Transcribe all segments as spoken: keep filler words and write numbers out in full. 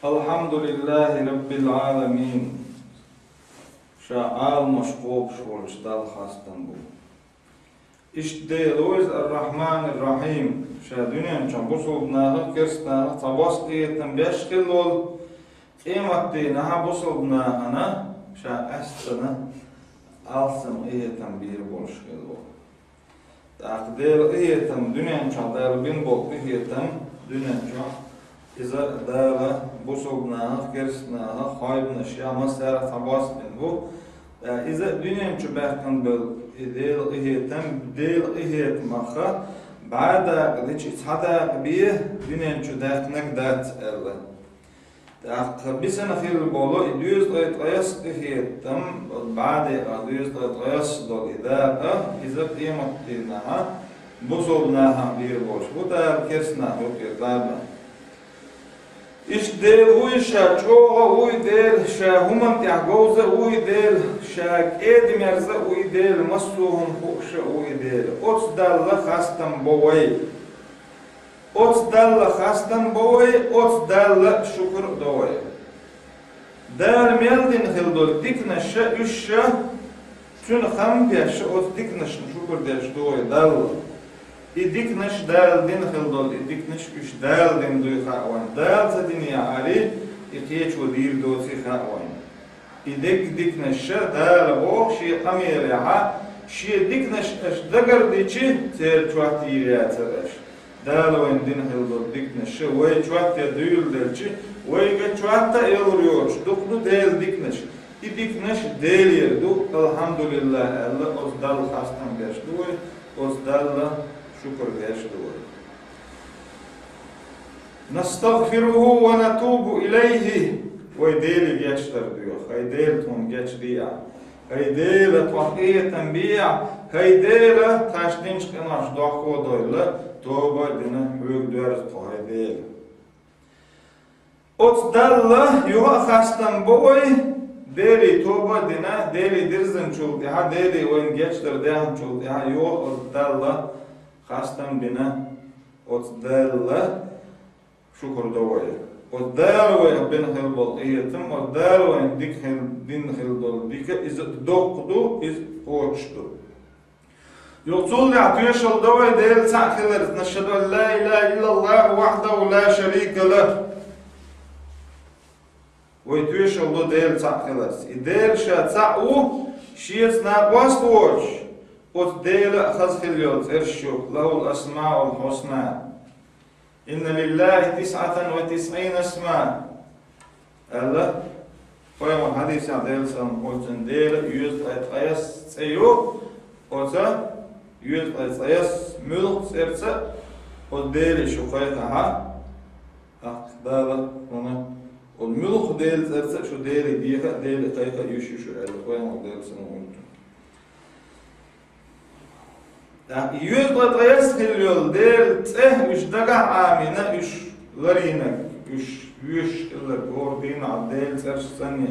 الحمد لله رب العالمين. Ша Ӏаламаш кхобуш волчу Далла хастам бу. Иштта Дела ву иза Ар-Рахьманир-Рахьим, ша дуьнен чохь бусалба нахах, керста нахах цхьабосса къинхетам беш хилла волу, къематдийнахь бусалба нахана ша къаьстина алсам къинхетам бийр болуш хилла волу. ТӀаккха Делан къинхетам, дуьнен чохь Дала бина болу къинхетам, дуьнен чохь иза Дала бусалба нахах, керста нахах, хьайбанаш я массарах цхьабосса бина бу. ТӀаккха иза дуьнен чу баьккхина болу и Делан къинхетам, Делан къинхетамах бӀе дакъа дичи цхьа дакъа бен дуьнен чу даьккхинарг дац аьлла. ТӀаккха бисина хилла болу и доьзткъе ткъайоьсса къинхетам, бӀе дакъа доьзткъе ткъайоьсса долу и дакъа, иза къематдийнахь бусалба нахана бийр болуш бу, Дала керста нах юкъера кхаба. Иштта Дела ву иза, ша чӀогӀа а ву и Дела, ша хӀуманна тӀехь говза а ву и Дела, ша кӀеда-мерза а ву и Дела, массо а хӀума хууш а ву и Дела. Оцу Далла хастам бо вай. Оцу Далла хастам бо вай, оцу Далла шукур а до вай. Дала мел дина хилла долу диканаш, уьш ша, Цуьнан хам беш, оцу диканашна шукур деш ду вай Далла. И диканаш Дала дина хилла долу, и диканаш уьш Дала дина дуй хаьа вайна. Дала ца динехь аьлча, и кхечо дийр доций хаьа вайна. И дерриг диканаш ша Дала боху Шен къамелехь, Шен диканаш аша дагардичи, церан чот йийр яцара аша. Дала вайна дина хилла долу диканаш ша вай чот ян дуьйладелча, вайга чот а ялур йоцуш дукха ду Делан диканаш. И диканаш Делера ду, алхьамдулиллахӀ аьлла, оцу Далла хастам беш ду вай, оцу Далла шукур деш ду вай. نستغفره ونتوب إليه. Вай Деле гечдар доьху. ХӀай Дела, тхуна гечдехьа. ХӀай Дела, тхох къинхетам бехьа. ХӀай Дела, тхаьш динчу къиношна дохко а довлла, тоба а дина, хьоьга доьрзу тхо, хӀай Дела. Оцу Далла юха а хастам бо вай, Деле тоба а дина, Деле дирзинчул тӀаьхьа, Деле вайна гечдар даьхначул тӀаьхьа юха оцу Далла хастам бина, оцу Далла шукур до вай. Оцу Дала вайх бина хилла болу къинхетам, оцу Дала вайна дика хилла, дина хилла долу дика, иза доккха ду, иза кхочуш ду. Юха цул тӀаьхьа тоьшалла до вай Дела цхьаъ хиларца, نشهد أن لا إله إلا الله وحده لا شريك له. Вай тоьшалла до Дела цхьаъ хиларца. И Дела ша цхьаъ ву, Шеца накъост а воцуш, оцу Делан а хаза хилла йолу цӀераш ю, له الأسماء الحسنى. إن لله تسعة وتسعين اسما. Аьлла, пайхамар хьадисехь, Делан салам хуьлда цунна, Делан йоьзткъе ткъайоьсса цӀе ю, оцу йоьзткъе ткъайоьсса муьлхха цӀерца а, оцу Деле шу кхайкхахь, тӀаккха Дала шуна, оцу муьлхха Делан цӀерца а шу Деле деха а, Деле кхайкха а йиш ю шу, аьлла, пайхамар, Делан салам хуьлда цунна. ТӀаккха йоьзткъе ткъайоьсса хилла йолу Делан цӀе уьш дагахь Ӏамийна, уьш ларийнарг, уьш вуьйш хилларг, хӀора дийнахь Делан цӀераш санна,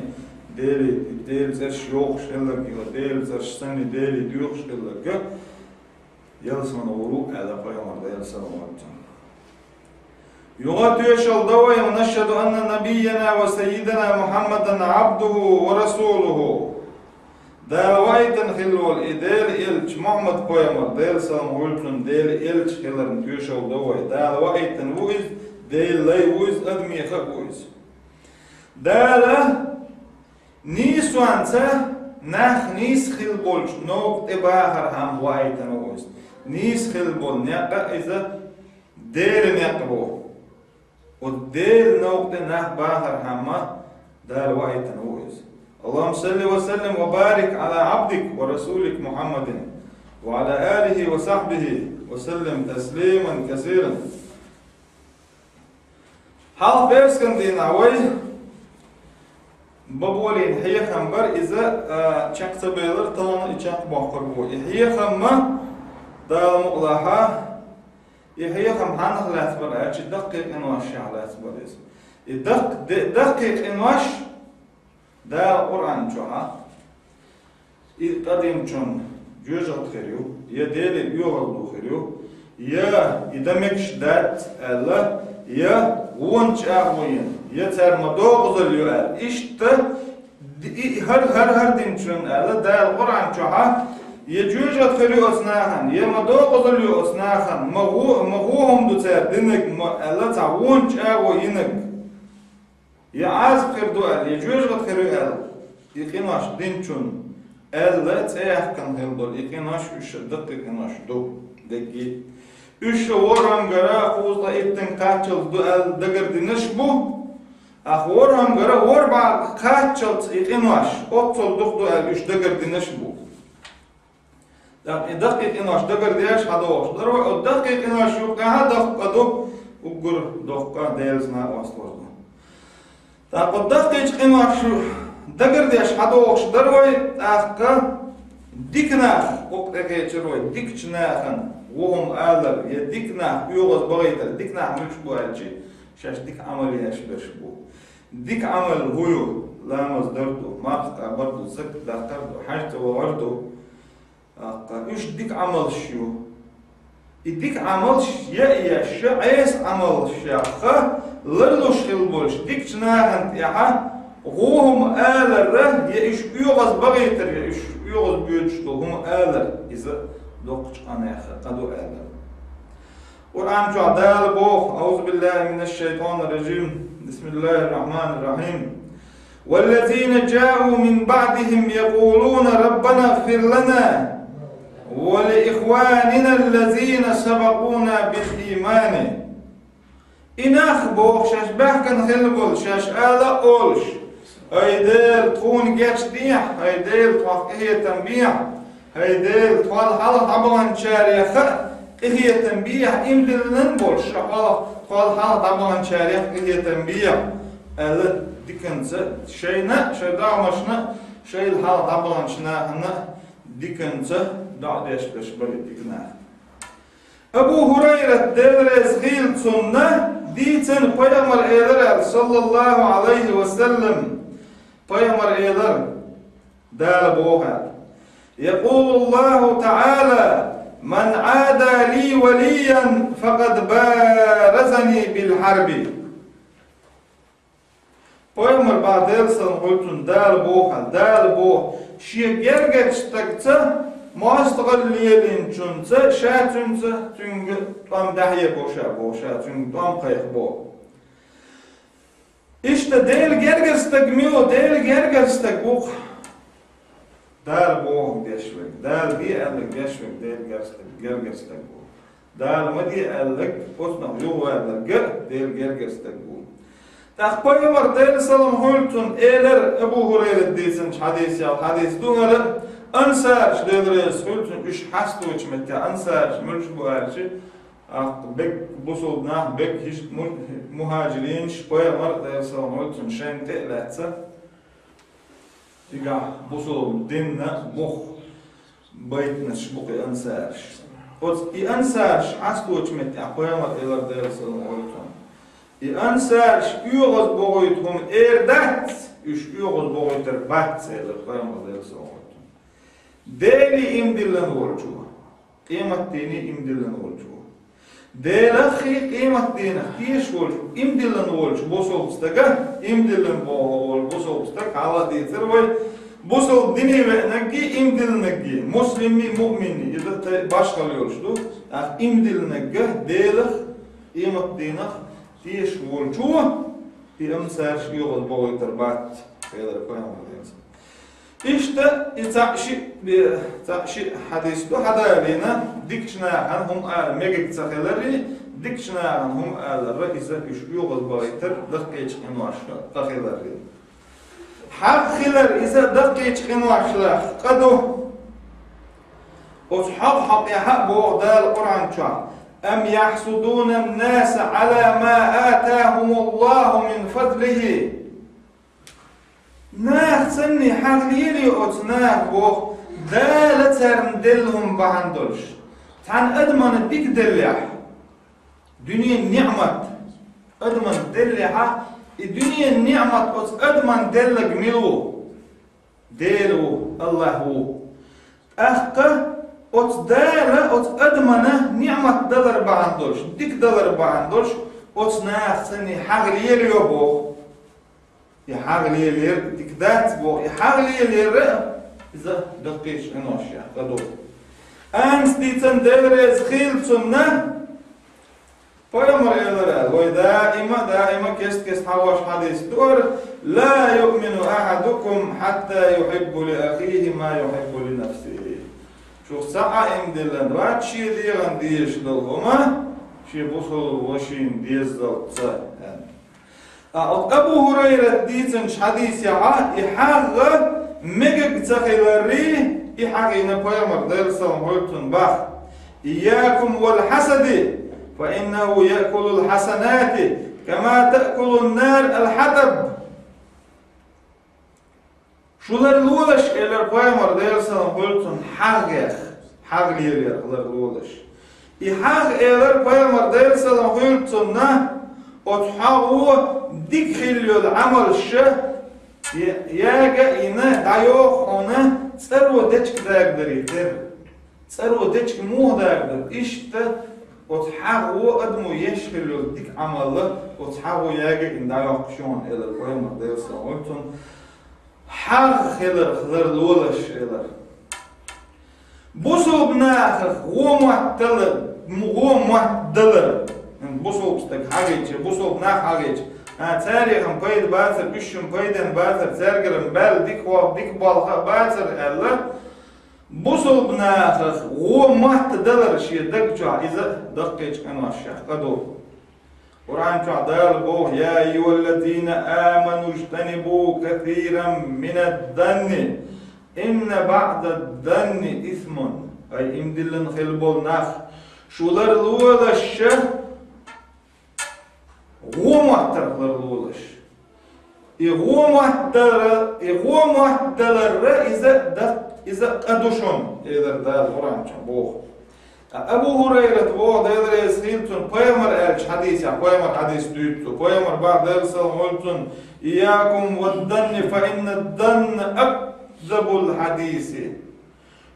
Деле, Делан цӀераш йохуш хилларг, Делан цӀераш санна, Деле доьхуш хилларг, ялсамане гӀур ву аьлла пайхамар, Делан салам хуьлда цунна. Юха тоьшалла до вай, ونشهد أن نبينا وسيدنا محمدا عبده ورسوله. Дала ваийтина хилла волу и Делан элча Мухьаммад пайхамар, Делан салам хуьлда цунна, Делан элча хиларна тоьшалла до вай. Дала ваийтина ву иза, Делан лай ву иза, адамех а ву иза. Дала нийсонца нах нийса хилла болчу новкъа тӀе бахархьама ваийтина ву иза. Нийса хилла болу некъ а иза Делан некъ бу. Оцу Делан новкъа тӀе нах бахархьама Дала ваийтина ву иза. اللهم صل وسلم وبارك على عبدك ورسولك محمد وعلى آله وصحبه وسلم تسليما كثيرا. Хьалха пӀераскан дийнахь вай баболийна хьехам бара, иза, а, чекх ца белира, тахана и чекх боккхур бу. И хьехам ма Дала мукъалахь, и хьехам хьанах лаьцна бара аьлча, даккхий къиношех лаьцна бара иза. И даккх-, де-, даккхий къинош Дала Къуръан чохь, и къадимчун жоьжахат хир ю, я Деле оьгӀаз ду хир ю, я и дан мегаш дац аьлла, я вон чӀагӀо йина, я царна ма догӀазалла ю аьлла. Иштта д-, и хӀара, хӀара, хӀара динчун аьлла, Дала Къуръан чохь, я жоьжахат хир ю оцу нахана, я ма догӀазалла ю оцу нахана, ма гӀо-, ма гӀо хӀума ду цара динарг, ма аьлла, цхьа вончу агӀо йинарг. Я Ӏазап хир ду аьлла, я жоьжахат хир ю аьлла, и къинош динчун аьлла, цӀе яьккхина хилла долу и къинош, уьш даккхий къинош ду, дегги. Уьш ворхӀангара кхузткъе иттанга кхаччалц ду аьлла дагардинарш бу. Ах ворхӀангара ворхӀ бӀе кхаччалц и къинош оццул дукха ду аьлла, уьш дагардинарш бу. ТӀаккха и даккхий къинош дагардеш хьадогӀуш дара вай, оцу даккхий къинош юккъехь а доккха ду, уггар доккха Делаца накъосталла ду. ТӀаккха оцу даккхийчу къинош дагардеш хьадогӀуш дара вай, тӀаккха дика нах, оцу тӀекхечира вай, дикачу нахана гӀо хӀума алар, я дика нах оьгӀаз бахийтар, дика нах муьлш бу аьлча, шаьш дика Ӏамал еш берш бу. Дика Ӏамал хӀун ю? Ламаз дар ду, марха къабар ду, закат даккхар ду, хьаьж цӀа вахар ду. ТӀаккха уьш дика Ӏамалш ю. И дика Ӏамалш я а еш, Ӏеса Ӏамалшех ларлуш хилла болуш дикачу нахана тӀехь гӀо хӀума аларра, я уьш оьгӀаз бахийтар, я уьш оьгӀаз боьдуш долу хӀума алар, иза доккхачу къинойх къа ду аьлла. Къуръан чохь Дала боху: «АӀузу биллахӀи минаш-шайтӀанир-ражим. БисмиллахӀир-рахьманир-рахьим. Валлазина жаъу мин баӀдихӀим якъулуна: Раббана игъфир лана ва ли ихванина аллазина сабакъуна бил иймани». И нах боху шаьш баьхкина хилла болу, шаьш ала а олуш: «Ай Дела, тхуна гечдехьа, ай Дела, тхох къинхетам бехьа, ай Дела, тхол хьалха дӀабаханчарех а къинхетам бехьа, имдиллина болуш, ша хьол, тхол хьалха дӀабаханчарех къинхетам бехьа», аьлла, диканца шайна а, шайн догӀмашна а, шайл хьалха дӀабаханчу нахана а диканца доӀа деш берш бара и дика нах. Абу ХӀурайрат, Дела реза хуьлда цунна, дийцина, пайхамар элира аьлла, саллаллахӀу ӀалайхӀи ва саллам, пайхамар элира, Дала боху аьлла: «Якъулуллаху таӀала: ман Ӏада ли валиян, факъад баразани бил хьарби». Пайхамар боху, Делан салам хуьлда цунна, Дала боху, Дала боху, шен гергарчу стагца, мостагӀалла лелийначунца, ша цуьнца, цуьнга тӀом дӀахье боху ша, боху ша, цуьнга тӀом кхайкха боху. Иштта Делан гергара стаг мила ву, Делан гергара стаг ву-кх. Дала бохург деш верг, Дала де аьлларг деш верг Делан гергара стаг, гергара стаг ву. Дала ма де аьлларг, оцунах юхаваьлларг а Делан гергара стаг ву. ТӀаккха пайхамар, Делан салам хуьлда цунна, элира, Абу ХӀурайрат дийцинчу хьадисехь, хьадис ду хӀара, ансараш, Дела реза хуьлда цунна, уьш хьасточу меттехь ансараш муьлш бу аьлча, тӀаккха бегг бусулба нах, бегг хӀижрат му-, мухӀажиринаш, пайхамар, Делан салам хуьлда цунна, шайна тӀе а лаьцна, цигахь бусулба динна мух байтинарш бу-кх и ансараш. Оцу и ансараш хьасточу меттехь пайхамар элира, Делан салам хуьлда цунна: и ансараш оьгӀаз бохуьйту хӀума эр дац, уьш оьгӀаз бохуьйтур бац, элира пайхамар, Делан салам хуьлда цунна. Деле имдиллина волчо, къематдене имдиллина волчо. Делаххий, къематденах тешаш волчу, имдиллина волчу бусулба стага, имдиллина боху волу бусулба стаг, хьалха дийцира вай, бусулба дине веанарггий, имдиллинарггий, муслимний, муъминний, иза тӀе башхалла йолуш ду, тӀаккха имдиллинарг Делах, къематденах тешаш волчо, и ансараш оьгӀаз бохуьйтур бац, элира пайхамар, Делан салам. Иштта и цхьаъ шиъ, э, цхьаъ шиъ хьадис ду хьадалийна, дикачу нахана хӀума ала мегар ца хиларе, дикачу нахана хӀума аларра иза уьш оьгӀаз бахийтар даккхийчу къиношна къа хиларе. Хьакъ хилар иза даккхийчу къиношлах къа ду. Оцу хьокъ-хьокъехь а боху Дала Къуръан чохь: «Ам яхьсудуна ан-наса Ӏала ма атахумуллаху мин фадлихи». Нах цӀанний хьагӀ лелайо оцу наха боху, Дала царна делла хӀума бахьана долуш, цхьана адамана дика деллехь, дуьненан ниъмат адамана деллехьа, и дуьненан ниъмат оцу адамана делларг мила ву? Дела ву, АллахӀ ву. ТӀаккха оцу Дала оцу адамана ниъмат далар бахьана долуш, дика далар бахьана долуш, оцу наха цӀанний хьагӀ лелайо боху. И хьагӀ лелаяр дика дац боху, и хьагӀ лелаяр а иза даккхийчу къиношех къа ду. Анас дийцина, Дела реза хуьлда цунна, пайхамар элира аьлла, вай даима, даима кест-кеста хьахош хьадис ду хӀара: «لا يؤمن أحدكم حتى يحب لأخيه ما يحب لنفسه». Шух цхьа а ийман диллина вац шен дегӀан дезаш долу хӀума, шен бусалба вашина дезалц, аьлла. А, оцу Абу ХӀурайрата дийцинчу хьадисехь а, и хьагӀ мегар ца хиларий, и хьагӀ йина пайхамар, Делан салам хуьлда цунна, боху: «إياكم والحسد، فإنه يأكل الحسنات كما تأكل النار الحطب». Шу ларлолаш, элира пайхамар, Делан салам хуьлда цунна, хьагӀех, хьагӀ лелаярх ларлолаш. И хьагӀ, элира пайхамар, Делан салам хуьлда цунна, оцу хьагӀо дика хилла йолу Ӏамалш я-, яга а йина, дӀайоху хьуна цӀаро дечиг дагадарий тера. ЦӀаро дечиг муха дагадо? Иштта оцу хьагӀо адамо еш хилла йолу дика Ӏамал, оцу хьагӀо яга а йина дӀайоккхуш ю хьуна, элира пайхамар, Делан салам хуьлда цунна. ХьагӀ хиларх ларлолаш, элира. Бусалба нахах вон мотт далар, вон мотт далар. Бусалба стаг хьагӀийча, бусалба нах хьагӀийча, а, царехан пайда бацар, уьш шун пайденна бацар, цаьргара баьлла дика хӀо-, дика болх а бацар аьлла, бусалба нахах вон мотт далар шен даг чохь иза даккхийчу къиношех къа ду. Къуръан чохь Дала боху: «يا أيها الذين آمنوا اجتنبوا كثيرا من الظن إن بعض الظن إثم». Ай, ийман диллина хилла болу нах, шу ларлолаш, вон моттарх ларлолаш. И вон мотт далар, и вон мотт далар иза дан, иза къа ду шуна, элира Дала Къуръан чохь боху. Ткъа Абу ХӀурайрата боху, Дела реза хуьлда цунна, пайхамар аьллачу хьадисехь, пайхамар хьадис дуьйцу цо, пайхамар боху, Делан салам хуьлда цунна: «إياكم والظن فإن الظن أكذب الحديث».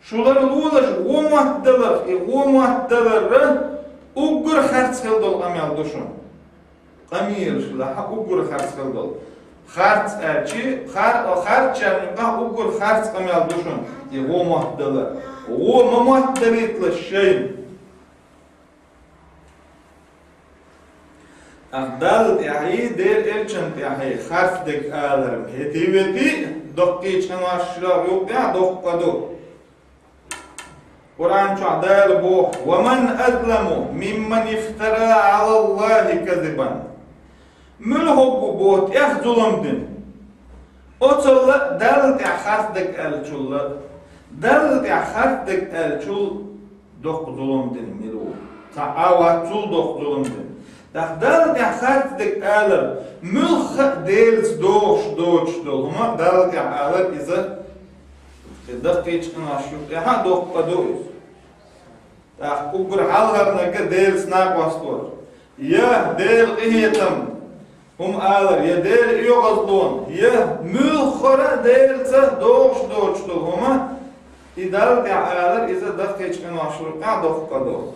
Шу ларлолаш вон мотт даларх, и вон мотт далар уггар харц хилла долу къамел ду шуна. Къамелаш лахьа уггар харц хилла долу. Харц аьлчи, хар-, харцчарна юкъахь уггар харц къамел ду шуна, и вон мотт далар. Вон ма мотт далийталаш шайна. Ткъа Далла тӀаьхьий, Делан элчанна тӀаьхьий харц дерг алар хӀетий-ветий, доккхийчу къиношна юкъахь доккха къа ду. Къуръан чохь Дала боху: «ومن أظلم ممن افترى على الله كذبا». Муьлхарг ву боху тӀех зулам дина? Оцалла Далла тӀаьхьа харц дерг аьллачулла, Далла тӀаьхьа харц дерг аьллачул доккха зулам дина мила ву? Цхьа а вац цул доккха зулам дина. ТӀаккха Далла тӀаьхьа харц дерг алар, муьлхха а Делаца догӀуш доцуш долу хӀума Далла тӀаьхьа алар иза, и даккхийчу къиношна юкъахь а доккха къа ду иза. ТӀаккха уггар хьалхарниг Делаца накъост вар, я Делан къинхетам хӀума алар, я Делан оьгӀазло, я муьлххара а Делаца догӀуш доцуш долу хӀума, и Далла тӀаьхьа алар иза даккхийчу къиношна юкъахь а доккха къа ду.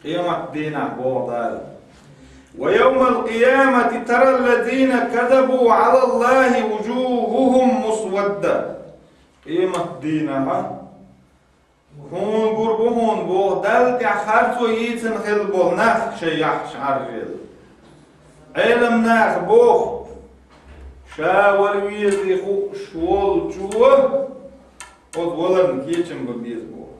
Къемат дийнахь боху Дала: «ويوم القيامة ترى الذين كذبوا على الله وجوههم مسودة». Къемат дийнахь хьуна гур бу хьуна боху Далла тӀаьхьа харцо йийцина хилла болу нах шайн яххьаш Ӏаржъелла. Ӏелам наха боху, ша вала везий хууш волчо, оцу валарна кечам бан беза боху.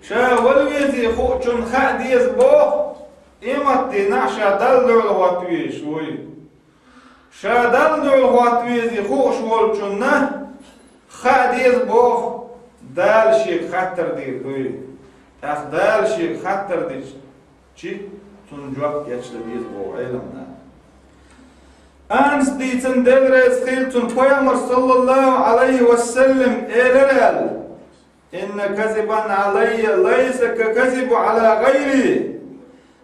Ша вала везий хуучунна хаа деза боху, къемат дийнахь ша Далла дуьхьал хӀотта везаш вуй. Ша Далла дуьхьал хӀотта везий хууш волчунна хаа деза боху, Дала шега хаттар дийр дуй. ТӀаккха Дала шега хаттар дича, чи цунна жоп деш дан деза боху Ӏелам наха. Анас дийцина, Дела реза хуьлда цунна, Пайхамар, саллаллаху Ӏалайхи ва саллам, элира аьлла: «إن كذبا علي ليس ككذب على غيري.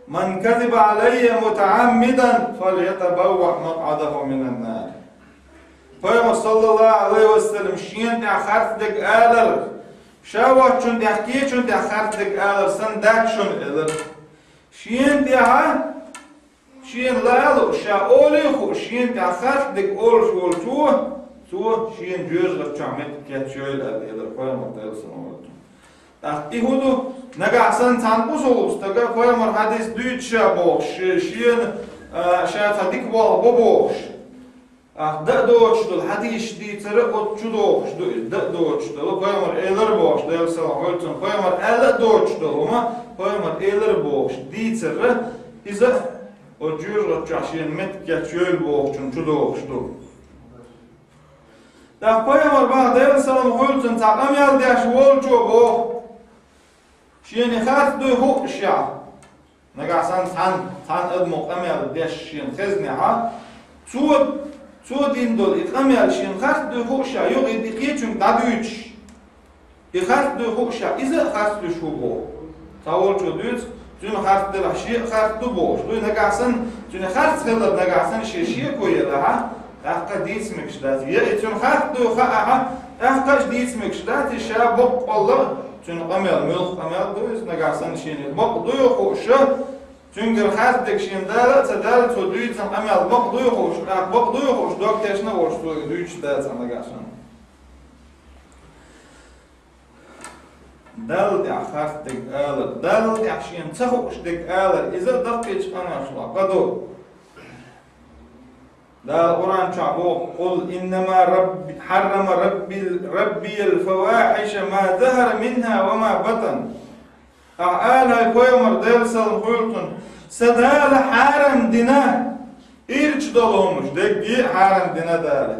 من كذب علي متعمدا فليتبوأ مقعده من النار». Пайхамар, саллаллаху Ӏалайхи ва саллам, шена тӀехь харц дерг алар, ша воцчунна тӀехь, кечунна тӀехь харц дерг алар санна дац шуна, элира. Шена тӀехьа, шена лаьлу, ша олий хуу, шена тӀехьа харц дерг олуш волчо, цо шена жоьжахатчохь меттиг кечйойла аьлла элира пайхамар, Делан салам хуьлда цунна. ТӀаккха и хӀун ду, нагахь санна цхьана бусулба стага пайхамар хьадис дуьйцуш ша бохуш, ше-, шена, а, ша цхьа дика болх бо бохуш. Ахь дан а доцуш долу хьадисаш дийцар а оцу чу дохуш ду иза, дан а доцуш долу, пайхамар элар а бохуш, Делан салам хуьлда цунна, пайхамар аьлла а доцуш долу хӀума, пайхамар элар а бохуш дийцар а, иза а оцу жоьжахатчохь шена меттиг кечйойла бохучун чу дохуш ду. ТӀаккха пайхамар боху, Делан салам хуьлда цунна, цхьа къамел деш волчо боху, шена и харц дуй хууш, нагахь санна цхьана, цхьана адамо къамел деш шена хезнехь, цо, цо дина долу и къамел шена харц дуй хууш, юха и кхечуьнга дӀадуьйцуш, и харц дуй хууш, иза а харц дуьш ву боху. Цхьаволчо дуьйцу, цуьнан харц делахь шен а харц ду бохуш. Дуй нагахь санна, цуьнан харц хилар нагахь санна шен шеко елахь, тӀаккха дийца мегаш дац. Я и цуьнан харц дуй хаахь, тӀаккха а дийца мегаш дац, и ша боккъалла а, цуьнан къамел, муьлха къамел ду иза, нагахь санна шена бакъ дуй хууш, цуьнгара харц дерг шена дала а ца дала, цо дуьйцина къамел бакъ дуй хууш, тӀаккха бакъ дуй хууш, дог тешна а волуш, цо и дуьйцуш дацахь нагахь санна. Далла тӀехь харц дерг алар, Далла тӀехь шена ца хууш дерг алар, иза а даккхийчу къиношна лакха ду. Дала Къуръан чохь боху: «Къул иннама рабби, хьаррама рабби, раббиял фавахьиша ма захара минха ва ма батан». Ахьа ала, хӀай пайхамар, Делан салам хуьлда цунна, сан Дала хьарам дина ирча долу хӀумаш, дегги а хьарам дина Дала.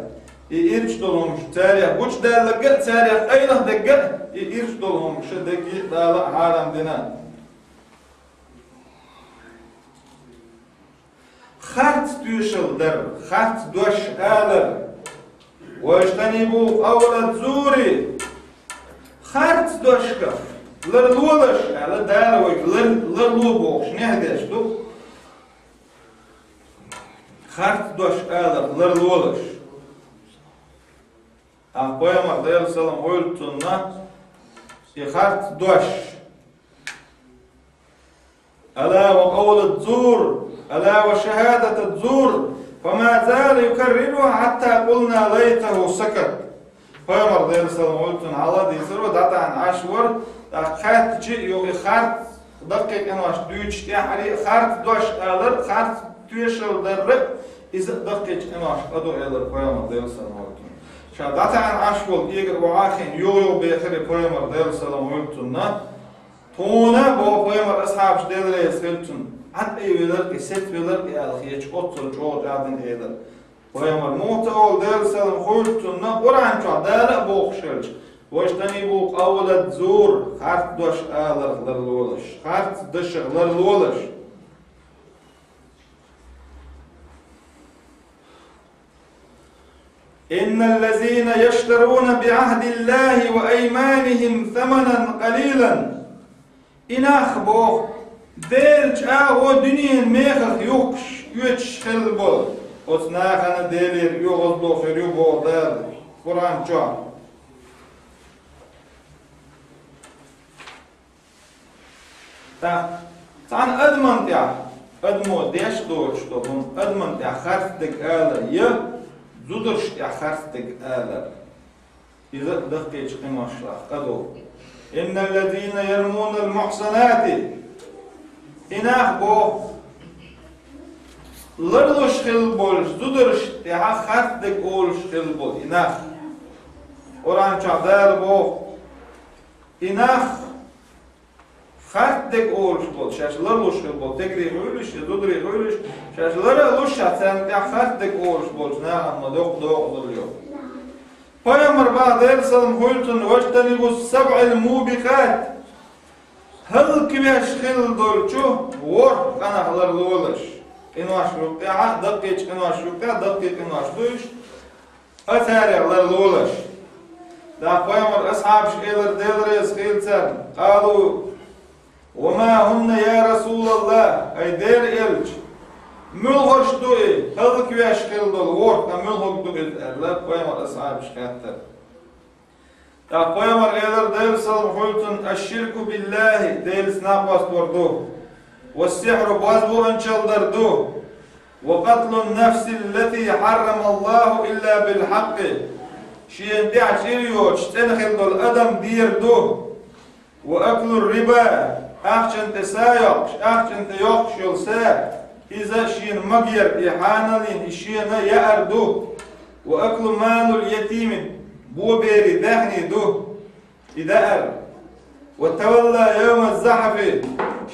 И ирча долу хӀумаш, царех гучудаьлларг а, царех къайлаха дерг а, и ирча долу хӀумаш, дегги а Дала а хьарам дина. Харц тоьшалла дар, харц дош алар. «Важтанибу къавла зури». Харц дошках ларлолаш аьлла, Дала вайга лар-, ларло бохуш, нехь деш ду. Харц дош алар ларлолаш. Ахьа пайхамар, Делан салам хуьлда цунна, и харц дош. «Ала ва къавла зур, ала ва шахадата зур, фама зала юкаррируха хьатта къулна лайтаху сакат». Пайхамар, Делан салам хуьлда цунна, хьалха дийцар ву, дӀатаьӀна Ӏаш вара, тӀаккха хаьттича, юха и харц даккхий къинош дуьйцуш тӀаьххьара, харц дош алар, харц тоьшалла дар а, иза а даккхийчу къиношна къа ду, элира пайхамар, Делан салам хуьлда цунна. Ша дӀатаьӀна Ӏаш волу эгар охьа а хиъна, юха-юха бехира пайхамар, Делан салам хуьлда цунна. Тхуна, боху пайхамар асхьабаш, Дела реза хилчун, Ӏад айвелар и, сецвелар и аьлла хеташ, оццул чӀогӀа чӀагӀдина элира. Пайхамар муха ца олу, Делан салам хуьлда цунна, Къуръан чохь Дала а бохуш хилча: «Важтанибу къавла зур», харц дош аларх ларлолаш, харц дашах ларлолаш. «Инналлазина яштаруна биӀахдиллахи ва айманихим саманан къалилан». И нах, боху, Делан чӀагӀо дуьненан мехах юхкуш, оьцуш хилла болу, оцу нахана Делера оьгӀазло хир ю, боху Дала Къуръан чохь. ТӀаккха цхьана адаман тӀехь, адамо деш доцуш долу хӀума, адаман тӀехь харц дерг алар я зударшна тӀехь харц дерг алар, иза а даккхийчу къиношлах къа ду. «Инналлазина ярмунал мухсанати». И нах, боху, ларлуш хилла болчу зударшна тӀехь харц дерг олуш хилла болу и нах. Къуръан чохь Дала боху, и нах, харц дерг олуш болу, шаьш ларлуш хир болу стегарий хуьлуш, я зударий хуьлуш, шаьш лар а луш, ша царна тӀехь харц дерг олуш болчу нахана ма доккха докъазалла йо. Пайхамар боху, Делан салам хуьлда цунна: «Важтанибу сабӀал мубикъат». ХӀаллаквеш хилла долчу ворхӀ къинах ларлолаш. Къинош юкъа тӀехь а, даккхийчу къинош юкъа тӀехь а, даккхий къинош ду уьш. Ацарех ларлолаш. ТӀаккха пайхамар асхьабаш элира, Дела реза хилла царна: «Къалу ва ма хӀунна, я Расулаллах, ай Делан элча, муьлхарш ду и, хӀаллаквеш хилла долу ворхӀ къа муьлхарг ду иза?» — аьлла, пайхамар асхьабаш хаьттира. ТӀаккха пайхамар элира, Делан салам хуьлда цунна: «Аш-ширку биллахи», Делаца накъост вар ду, والسحر, бозбуунчалла дар ду. وقتل النفس التي حرم الله إلا بالحق, шена тӀехь чӀир йоцуш цӀена хилла долу адам дер ду. وأكل الربا, ахчанна тӀе са йоккхуш, ахчанна тӀе йоккхуш йолу са, иза шена магар, и хьанал йина, и шена яар ду. وأكل مال اليتيم, боберийн даьхни ду и даар. وتولى يوم الزحف,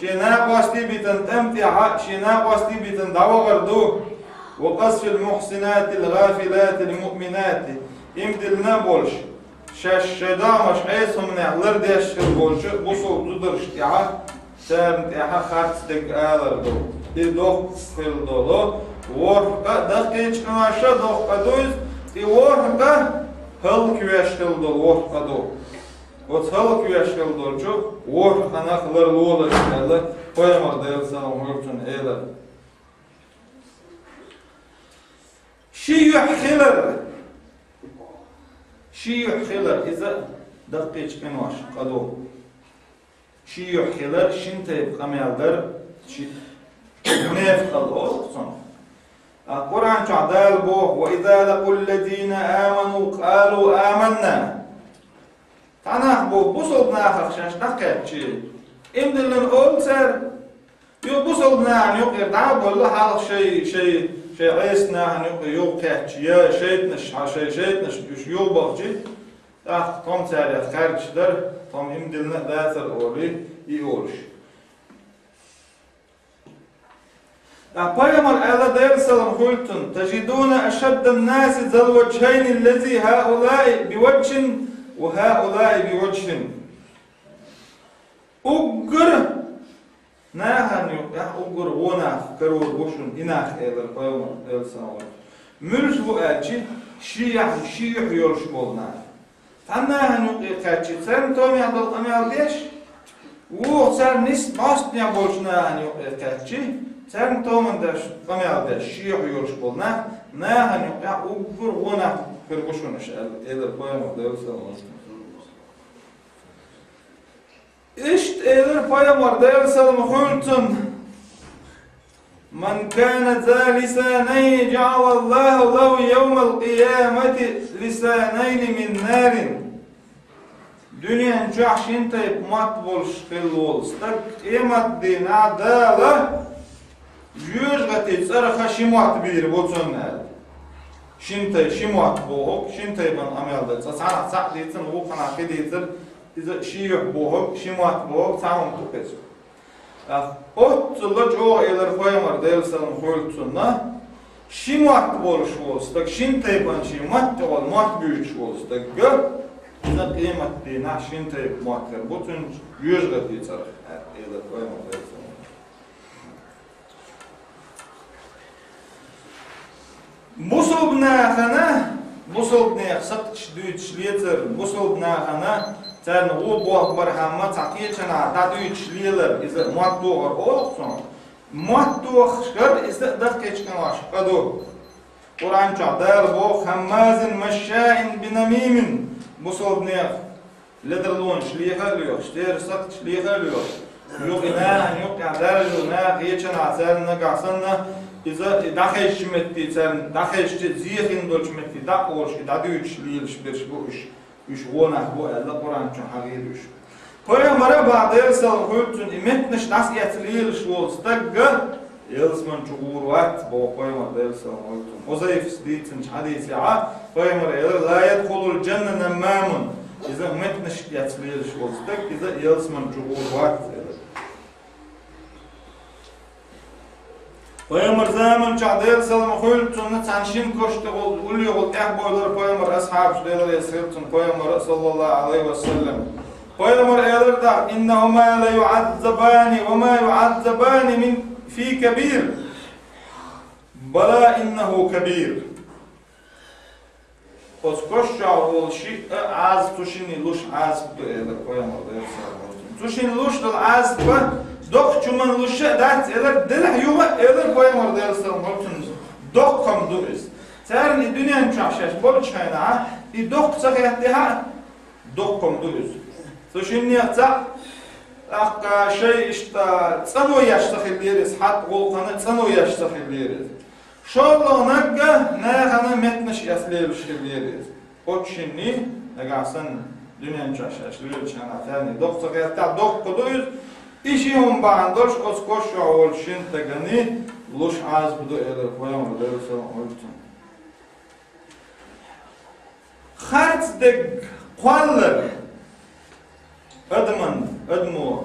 шен накъостий битина тӀам тӀехь, шен накъостий битина дӀавахар ду. وقذف المحصنات الغافلات المؤمنات, иман диллина болуш, шаьш шайн догӀмаш Ӏеса хӀуманех лардеш хир болчу бусалба зударшна тӀехь, царна тӀехь харц дерг алар ду. И доккха хилла долу ворхӀ къа, даккхийчу къиношна доккха къа ду иза, и ворхӀ къа хӀаллаквеш хилла долу ворхӀ къа ду. Оцу хӀаллаквеш хилла долчу ворхӀ къинах ларлолаш аьлла, пайхамар, Делан салам хуьлда цунна, элира. Ши юьхь хилар. Ши юьхь хилар, иза даккхийчу къиношна къа ду. Ши юьхь хилар, шина тайпа къамел дар, ши, мунепикъалла олу цунах. А Къуръан чохь Дала боху: وإذا لقوا الذين آمنوا قالوا آمنا. Цхьа нах бу бусалба нахах шаьш дӀакхаьччи, иман диллина олу цара, юха бусалба нахана юкъера дӀа а болла, хьалха шай, шай, шай Ӏеса нахана юкъе юха кхаьччи, я шайтӀанаш, хьан шай шайтӀанаш уьш юха бахчи, тӀаккха тхо-м царех кхаьрдаш дара, тхо-м иман диллина а дацара олий, и олуш. Ткъа пайхамар аьлла, Делан салам хуьлда цунна: تجدون أشد الناس ذا الوجهين الذي هؤلاء بوجه وهؤلاء بوجه. Уггар нахана юкъахь уггар вон нах карор бу шуна и нах, элира пайхамар, Делан салам хуьлда цунна. Муьлш бу аьлчи, ши яхь, ши юьхь йолуш болу нах. Цхьана нахана юкъе кхаьччи, царна томехь долу къамел деш, вукху царна нисса бӀостанехь болчу нахана юкъе кхаьччи, царна томан деш къамел деш, ши юьхь йолуш болу нах, нахана юкъехь уггар вон нах хир бу шуна аша аьлла, элира пайхамар, Делан салам хуьлда цунна. Иштта элира пайхамар, Делан салам хуьлда цунна: من كان ذا لسانين جعل الله له يوم القيامة لسانين من نار. Дуьнен чохь шина тайпа мотт болуш хилла волу стаг къематдийнахь Дала жоьжахатин цӀарах ши мотт бийр бу цунна аьлла. Шина тайпа ши мотт бохург, шина тайпана къамел дан. Цкъа цхьанхьа цхьаъ дийцина, вукхунах кхин дийцар, иза ши юьхь бохург, ши мотт бохург, цхьа хӀума ду иза. Ах, оццула чӀогӀа элира пайхамар, Делан салам хуьлда цунна, ши мотт болуш волу стаг, шина тайпана шен мотт тӀехула мотт буьйцуш волу стаг, иза къематдийнахь шина тайпа мотт хир бу цуьнан жоьжахатин цӀарах, элира пайхамар, Делан салам хуьлда цунна. Бусалба нахана, бусалба нехан сакхташ дуьйцуш лецар, бусалба нахана царна гӀо болх бархьама цхьа кхечанхьа дӀадуьйцуш лелар, иза мотт бохур олу цунах. Мотт бохуш хир иза даккхийчу къиношна къа ду. Къуръан чохь Дала боху: هماز مشاء بنميم, бусалба нехан ледарлонаш леха а лоьхуш, церан сакхташ леха а лоьхуш, юкъа нахана юкъахь даржо наха кхечанхьа царна нагахь санна, иза и дӀахезчу метте царна, дӀахезча зехина долчу метте дӀа а олуш, и дӀадуьйцуш лелаш берш бу уьш, уьш гӀо нах бу аьлла, Къуръан чу хьахийра уьш. Пайхамара бахьа, Делан салам хуьлда цунна, и меттанаш дӀасаэцна лелаш волу стагга ялсамани чу гӀур вац, боху пайхамар, Делан салам хуьлда цунна. Хузайфас дийцинчу хьадисехь пайхамар элира: لا يدخل الجنة نمام. Иза меттанаш эцна лелаш волу стаг, иза ялсамани чу гӀур вац, элира. Пайхамар заман чохь, Делан салам хуьлда цунна, цхьана шина кошта тӀехула, уллехула тӀаьхьабойлура пайхамар асхьабаш, Дела реза хила цунна, пайхамара, саллаллаху Ӏалайхи ва саллам. Пайхамар элира тӀаккха: إنهما ليعذبان وما يعذبان من في كبير. بلى إنه كبير. Оцу кош чохь волу шиъ а Ӏазап, цу шинна луш Ӏазап ду, элира пайхамар, Делан салам хуьлда цунна. Цу шинна луш долу Ӏазап доккхачу хӀуманна луш а дац, элира, делахь юха а, элира пайхамар, Делан салам хуьлда цунна, доккха-м ду иза. Царна и дуьнен чохь шаьш болчу хенахь, и доккха ца хеттехь а, доккха-м ду иза. Цу шиннех цхьаъ ТӀаккха шоай иштта цӀано еш ца хиллера иза, хьатӀа гӀулакхана цӀано еш ца хиллера иза. ШоллагӀа наггахь нахана меттанаш эца лелаш хиллера иза. Оцу шинна, нагахь санна дуьнен чу шаьш лелачу хенахь царна доккха ца хетахь, доккха ду иза. И ши хӀума бахьана долуш оцу кош чохь волчу шина стагана луш Ӏазап ду элира пайхамар, Делан салам хуьлда цунна. Харц дерг кхоллар. Адаман, адамо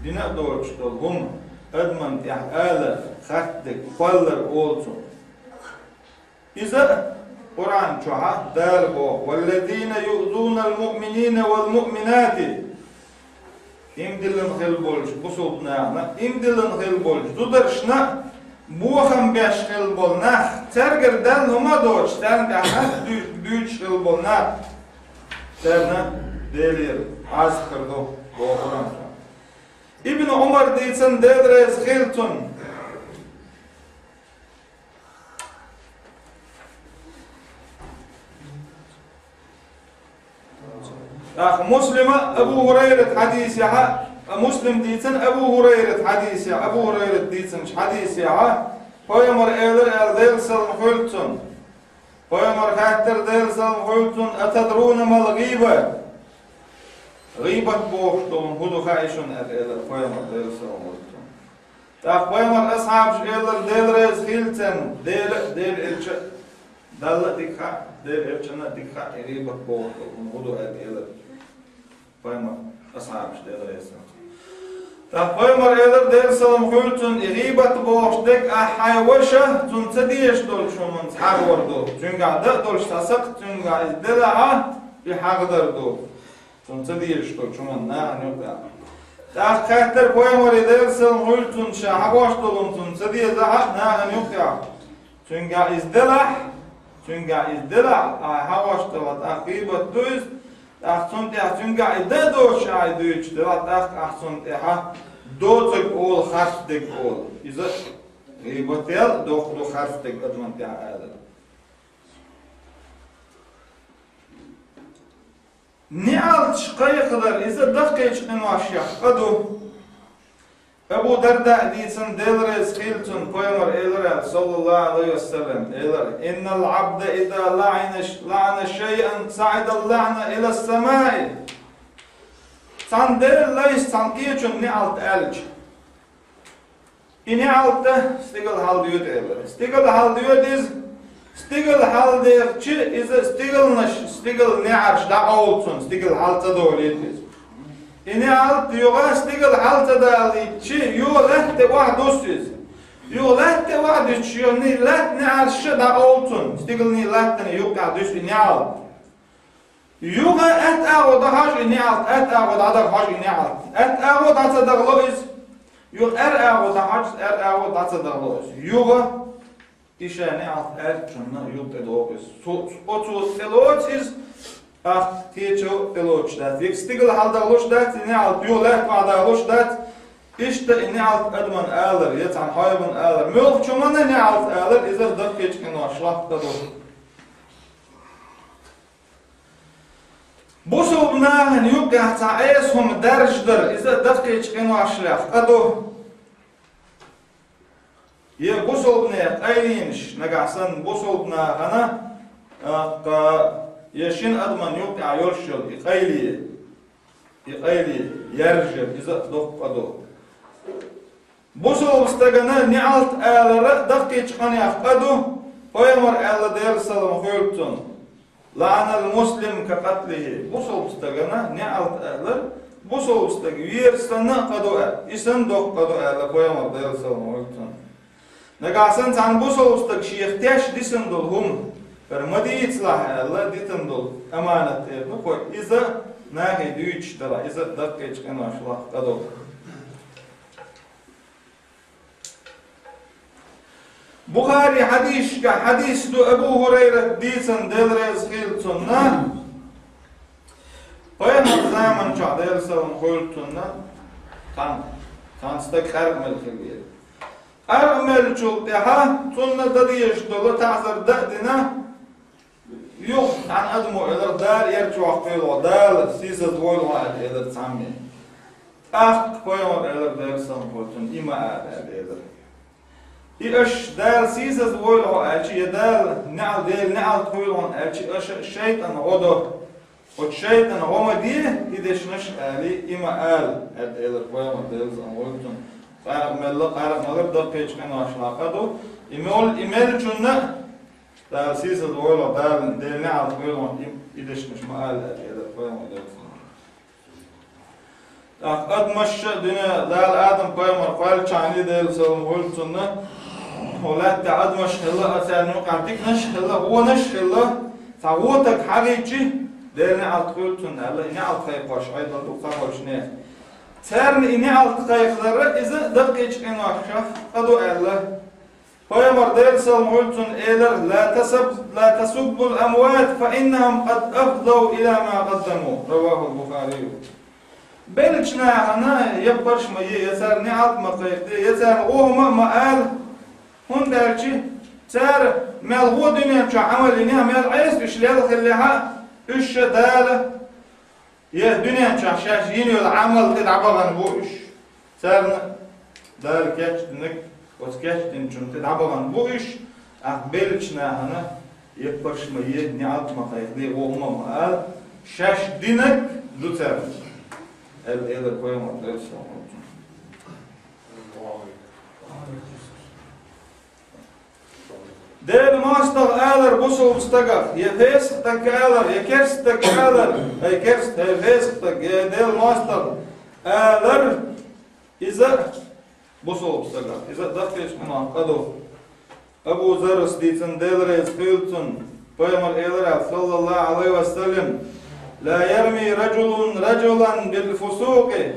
дина а доцуш долу хӀума, адаман тӀехь алар, харц дерг кхоллар олу цунна. Иза Къуръан чохь Дала боху: «Валлазина юъзуна ал-муъминина вал-муъминати». Иман диллина хилла болчу бусулба нахана, иман диллина хилла болчу зударшна бохам беш хилла болу нах, цаьргара дан хӀума а доцуш, царна тӀехь хьаста дуьйцуш хилла болу нах, царна Делера Ӏазап хир ду, боху Къуръан чохь. Ибн Ӏумар дийцина, Дела реза хилла цунна. ТӀаккха Муслима Абу ХӀурайрат хьадисехьа, Муслим дийцина Абу ХӀурайрат хьадисехьа, Абу ХӀурайрат дийцинчу хьадисехьа, пайхамар элира аьлла, Делан салам хуьлда цунна. Пайхамар хаьттира, Делан салам хуьлда цунна: «Атадруна мал гӀийба?» ГӀийбат бохуш долу хӀун ду хаьий шуна аьлла, элира пайхамар, Делан салам хуьлда цунна. ТӀаккха пайхамар асхьабаш элира, Дела реза хилла царна, Дела а, Дела элча а, Далла а дика хаьа, Дела элчанна а дика хаьа, и гӀийбат бохуш долу хӀун ду аьлла, элира пайхамар асхьабаш, Дела реза хилла царна. ТӀаккха пайхамар элира, Делан салам хуьлда цунна: «И гӀийбат бохуш дерг ахь хьайн ваша, цунна ца дезаш долчу хӀуманца хьагӀор ду. Цуьнгахь дан а долуш цхьа сакхт, цуьнгахь иза делахь а, и хьагӀдар ду». Цунна ца дезаш долчу хӀуманна нахана юкъахь. ТӀаккха хаьттира пайхамаре, Делан салам хуьлда цунна, ша хьагӀош долу хӀума цунна ца дезахь а, нахана юкъахь. Цуьнгахь иза делахь, цуьнгахь иза делахь, ахь хьагӀош делахь, тӀаккха гӀийбат ду иза, тӀаккха цунна тӀехь цуьнгахь и дан а доцуш ахь и дуьйцуш делахь, тӀаккха ахь цунна тӀехь доцург олу, харц дерг олу. Иза гӀийбат ял доккха ду харц дерг адаман тӀехь алар. НеӀалташ кхайкхалар, иза даккхийчу къиношех къа ду. Абу Дарда дийцина, Дела реза хилла цунна, пайхамар элира, саллаллаху алейхи ва саллям, элира: «Иннал абда иза лаӀина, лаӀана шайъан саӀида лаӀна ила самаи». Цхьана Дела лайса цхьана кхечунна неӀалт аьлча, и неӀалт стигала хьалдоьду элира. Стигала хьалдоьду иза. Стигала хьалдехча, иза стигалнаш, стигала неӀарш дӀакъовлу цунна, стигала хьал ца долийта иза. И неӀалт юха стигала хьал ца далийтча, юха лаьтта тӀе охьадуссу иза. Юха лаьтта тӀе охьадуьссуш, юха лаьтта неӀарш дӀакъовлу цунна, стигалний латтана юккъехь дуьсу и неӀалт. Юха атта агӀо дӀахьажа и неӀалт, атта агӀо дӀадахьажа и неӀалт. Атта агӀо дӀа ца дахало иза. Юха аьрра агӀо дӀахьажа, аьрра агӀо дӀа ца дахало иза. Юха и ша неӀалт аьррачунна юха тӀедоху иза. Цо, оцо тӀелоцу иза, ахь кхечо тӀелоцуш дац. Век стигала хьалдахалуш дац и неӀалт, юха лаьтта охьадахалуш дац. Иштта и неӀалт адаман алар, я цхьана хьайбан алар, муьлххачу хӀуманна неӀалт алар, иза даккхийчу къиношех къа ду. Бусулба нахана юккъехь цхьа Ӏеса хӀума даржадар, иза даккхийчу къиношех къа ду. Я бусулбанех къайленаш, нагахь санна бусулба нахана, а, кха, я шина адаман юккъехь йолуш йолу и къайле, и къайле яржар, иза доккха къа ду. Бусулба стагана неӀалт алар даккхийчу къинех къа ду, пайхамар аьлла, Делан салам хуьлда цунна: «ЛаӀанал муслим ка къатлихи». Бусулба стагана неӀалт алар, бусулба стаг вер санна а къа ду аьлла, и санна доккха къа ду аьлла, пайхамар, Делан салам хуьлда цунна. Нагахь санна цхьана бусулба стаг шех теш дисина долу хӀума, хӀара ма дийцалахь аьлла, дитина долу аманат тӀера ду кхо, иза нахе дуьйцуш далахь, иза даккхийчу къиношех къа ду. Бухари хьадисашка хьадис ду, Абу ХӀурайрат дийцина, Дела реза хилла цунна, пайхамар заман чохь, Делан салам хуьлда цунна, цхьана, цхьана стаг къаьркъа мел хилла. Къаьркъа меллачул тӀаьхьа цунна дан дезаш долу таӀзар дан а дина, юха цхьана адамо элира, Дала ер чохь кхело, Дала сийсаз войла хьо аьлла, элира цхьамме. ТӀаккха пайхамар элира, Делан салам хуьлда цунна, и ма ала аьлла элира. И аша Дала сийсаза войла хьо аьлча, я Дала неӀал, Дела неӀалт хуьйла хьуна аьлча, аша шайтӀан гӀо до. Оцу шайтӀан гӀо ма де, и дешнаш а алий, и ма ала аьлла элира пайхамар, Делан салам хуьлда цунна. Къаркъа мелла, къаркъа малар даккхийчу къиношна лакха ду. И мел, и меллачунна а Дала сийсаза войла хьо, Дала, Дела неӀалт хуьйла хьуна, и, и дешнаш ма ала аьлла элира пайхамар, Делан салам хуьлда цунна. ТӀаккха адамаш а дуьне, Дала Адам-пайхамар кхоьллинчохь, Делан салам хуьлда цунна, хӀокху лаьтта тӀехь адамаш хилла, а царна юкъахь диканаш а хилла, вонаш а хилла, цхьа вон стаг хьагӀийча, Дела неӀалт хуьлда цунна аьлла, и неӀалт кхайкхош Ӏедал ду цхьаболчу нехан. Царна и неӀалт кхайкхалара иза даккхийчу къиношкахь къа ду аьлла. Пайхамар, Делан салам хуьлда цунна, элира: «Ла тасаб-, ла тасуббул амват, фа иннахум къад афдав иля ма къаддаму». Равахул Бухарий. Беллачу нахана яппарш ма е, я царна неӀалт ма кхайкхаде, я царна гӀо хӀума а ма ала, хӀунда аьлча цара мел гӀо дуьнен чохь Ӏамал йинехь, мел Ӏеса уьш лелла хиллехь а, уьш ша Дала я дуьнен чохь шаьш йина йолу Ӏамал тӀе дӀабахана бу уьш. Царна Дала кечдинарг, оцу кечдинчунна тӀе дӀабахана бу уьш, ахь беллачу нахана яппарш ма е, неӀалт ма кхайкхаде, гӀо хӀума ма ала, шаьш динарг ду царна, аьлла элира пайхамар, Делан салам хуьлда цунна. Делан мостагӀа алар бусалба стагах, я фесакъ стага алар, я керста стага алар, хӀай керста, хӀай фесакъ стаг, я Делан мостагӀа алар, иза бусалба стагах, иза даккхийчу къиношкахь къа ду. Абу Заррас дийцина, Дела реза хуьлда цунна, пайхамар элира, саллаллаху Ӏалайхи ва саллам: «Ла ярми раджулун раджулан бил фусукъи,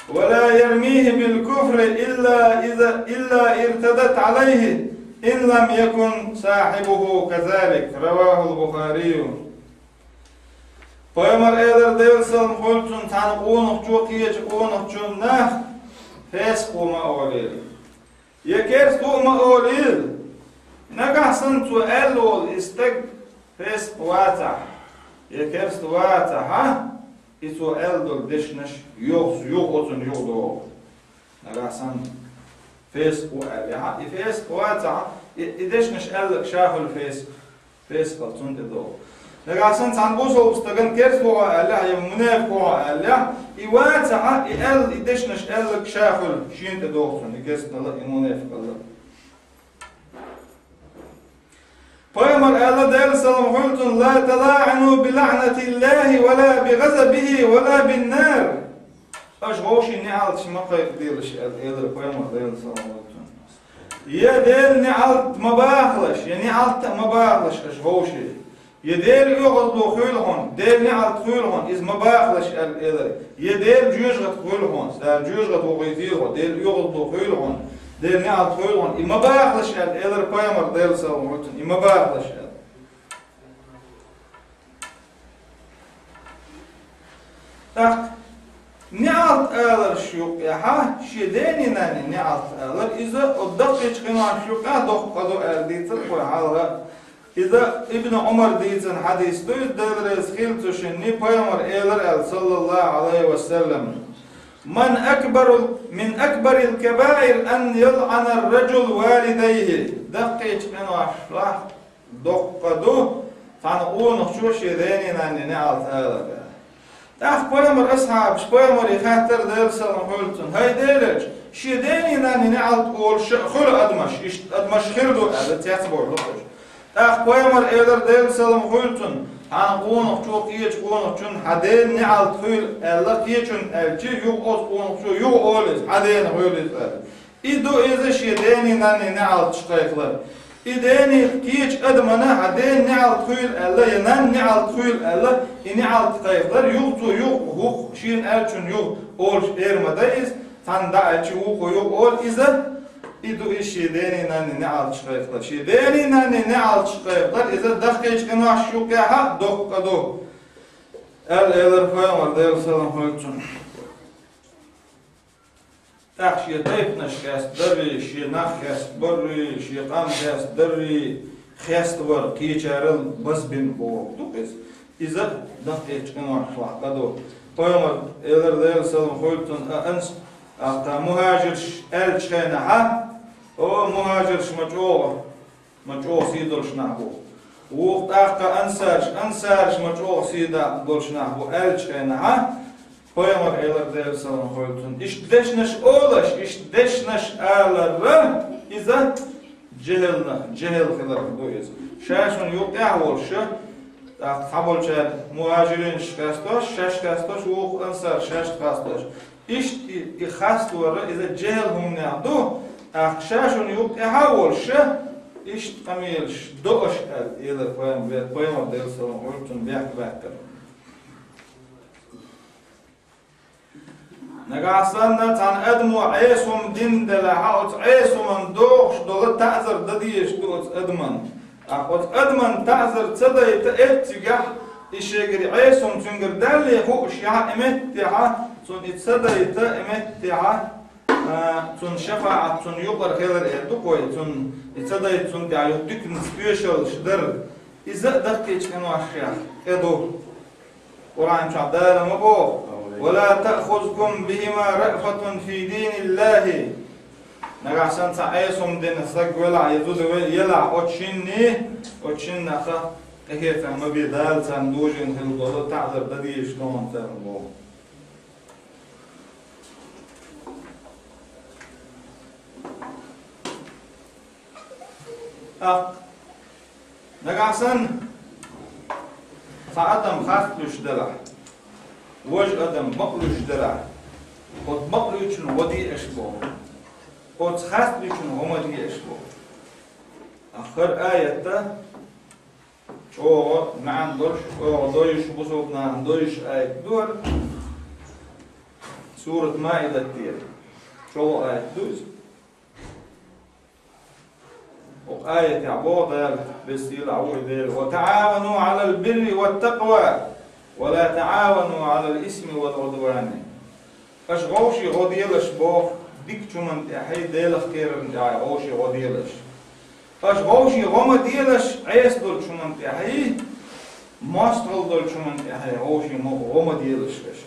ва ла ярмихи бил куфри илла иза, илла иртадат Ӏалайхи, ин лам якун сахьибуху казалик». Равахул Бухарию. Пайхамар элира, Делан салам хуьлда цунна, цхьана къонахчо кхечу къонахчунна фесакъ ву ма олийла, я керста ву ма олийла. Нагахь санна цо аьлла волу и стаг фесакъ вацахь, я керста вацахь, и цо аьлла долу дешнаш юха, юха оцунна юха догӀу. Нагахь санна фесакъ ву аьллехь, и фесакъ вацахь, и, и дешнаш аьлларг ша хуьлу фесакъ, фесакъалла цунна тӀедогӀу. Нагахь санна цхьана бусалба стагана керста ву хьо аьллехь, я мунепакъ ву хьо аьллехь, и вацахь, и аьлла, и дешнаш аьлларг ша хуьлу, шена тӀедогӀу цунна, и керстаналла, и мунепакъалла. Пайхамар аьлла, Делан салам хуьлда цунна: «Ла талаӀану би лаӀнатиллахи ва ла би газабихи ва ла бин нар». Аша вовшийн неӀалташ ма кхайкхаделаш аьлла, элира пайхамар, Делан салам хуьлда цунна. Я Делан неӀалт ма бахалаш, я неӀалт а ма бахалаш аша вовшийн. Я Дела оьгӀазло хуьлу хьуна, Делан неӀалт хуьлу хьуна, иза ма бахалаш аьлла, элира. Я Дела жоьжахат хуьлу хьуна, Дала жоьжахат вохуьйтийла хьо, Дела оьгӀазло хуьлу хьуна, Делан неӀалт хуьлу хьуна, и ма бахалаш аьлла, элира пайхамар, Делан салам хуьлда цунна, и ма бахалаш аьлла. ТӀаккха неӀалт аларш юкъехьа, шен дени-нанни неӀалт алар, иза оцу даккхийчу къиношна юкъехь доккха къа ду аьлла дийцира вай хьалха. Иза Ибн Ӏумар дийцина хьадис ду, иза Дела реза хила цу шинна, пайхамар элира аьлла, саллаллаху Ӏалайхи ва саллам: «Ман акбарул, мин акбарил кабаир ан ялъанар раджул валидайхи». Даккхийчу къиношлахь доккха ду цхьана къонахчо шен дени-нанни неӀалт алар. ТӀаккха пайхамар асхьабаш пайхамаре хаьттира, Делан салам хуьлда цунна: «ХӀай Делан элча, шен дени-нанни неӀалт олуш а хуьлу адамаш, иштта адамаш хир ду?» аьлла, цецбовлу уьш. ТӀаккха пайхамар элира, Делан салам хуьлда цунна: «Хьан къонахчо кхечу къонахчунна хьан дена неӀалт хуьлу аьлла, кхечунна аьлча, юха оцу къонахчо юха олу иза, хьан дена хуьлу иза аьлла». И ду иза шен дени-нанни неӀалташ кхайкхалар. И дени кхечу адамана хьан дена неӀалт хуьлу аьлла, я нанна неӀалт хуьлу аьлла, и неӀалт кхайкхалар, юха цо юха, хӀокху шена аьллачунна юха олуш эр ма дай иза, цхьанна дӀа аьлча вукхо юха олу иза, и ду иза шен дени-нанни неӀалташ кхайкхалар. Шен дени-нанни неӀалташ кхайкхалар, иза даккхийчу къиношна юкъехь а доккха къа ду, аьлла элира пайхамар, Делан салам хуьлда цунна. ТӀаккха шен тайпанаш хестадарий, шен нах хестабарий, шен къам хестадарий, хеставар кхечарал базбина бохург ду иза. Иза даккхийчу къиношкахь къа ду. Пайхамар элар, Делан салам хуьлда цунна, а, анс-, а, тха мухӀажирш аьллачу хенахьа, о, мухӀажирш ма чӀогӀа, ма чӀогӀа сий долуш нах бу. Вукху тӀаккха ансарш, ансарш ма чӀогӀа сий долуш нах бу аьллачу хенахьа, пайхамар элар, Делан салам хуьлда цунна, иштта дешнаш олуш, иштта дешнаш алар, иза жехӀелнах, жехӀел хиларх ду иза. Ша шуна юкъехь волуш, тӀаккха цхьаболчара мухӀажиринаш хестош, шаьш хестош, вукху ансар шаьш хестош. Иштта и, и хеставар иза жехӀел хӀуманех ду, тӀаккха ша шуна юкъехь а волуш, иштта къамелаш до аша аьлла, элар пайхамар, пайхамар, Делан салам хуьлда цунна, бехк баьккхира. Нагахь санна цхьана адамо Ӏеса хӀума дина делахь, оцу Ӏеса хӀуманна догӀуш долу таӀзар дан дезаш ду оцу адамна. Ткъа оцу адамна таӀзар ца дайта эццигахь, и шегара Ӏеса хӀума цуьнгара даьлле хууш яхь, и меттехьа, цунна и ца дайта, и меттехьа, а, цунна шафаӀат цунна юкъара хилар эр ду кхой, цунна и ца дайта цунна тӀехь юха диканца тоьшаллаш дар. Иза а даккхийчу къиношех тӀе ду. Къуръан чохь Дала ма боху: «Ва ла таъхузкум бихима раъфатун фи диниллахи». Нагахь санна цхьа Ӏеса хӀума дина стаг велахь, я зуда ве-, елахь, оцу шинна, оцу шиннах къинхетам ма бе, Дала царна дужийна хила долу таӀзар дан дезаш ду хьуна царна боху. ТӀаккха нагахь санна цхьа адам харц луьйш делахь, важа адам бакъ луьйш делахь, оцу бакъ луьйчун гӀо де аша боху. Оцу харц луьйчун гӀо ма де аша боху. ТӀаккха хӀара аят чӀогӀа маьӀна долуш, чӀогӀа дойуш, бусалба нахана дойуш аят ду хӀара. Сурат Маидат тӀера чӀогӀа аят ду иза. Оцу аятехь боху Дала, Веза Сийлахь волу Дела: «Ва таӀавану Ӏалал бирри ват такъва, ва ла таӀавану Ӏалал исми вал Ӏудвани». Аша вовшийн гӀо делаш боху дикачу хӀуманна тӀехь, Делах кхерарна тӀехь вовшийн гӀо делаш. Аша вовшийн гӀо ма делаш Ӏеса долчу хӀуманна тӀехь, мостагӀалла долчу хӀуманна тӀехь вовшийн гӀо ма делаш аша.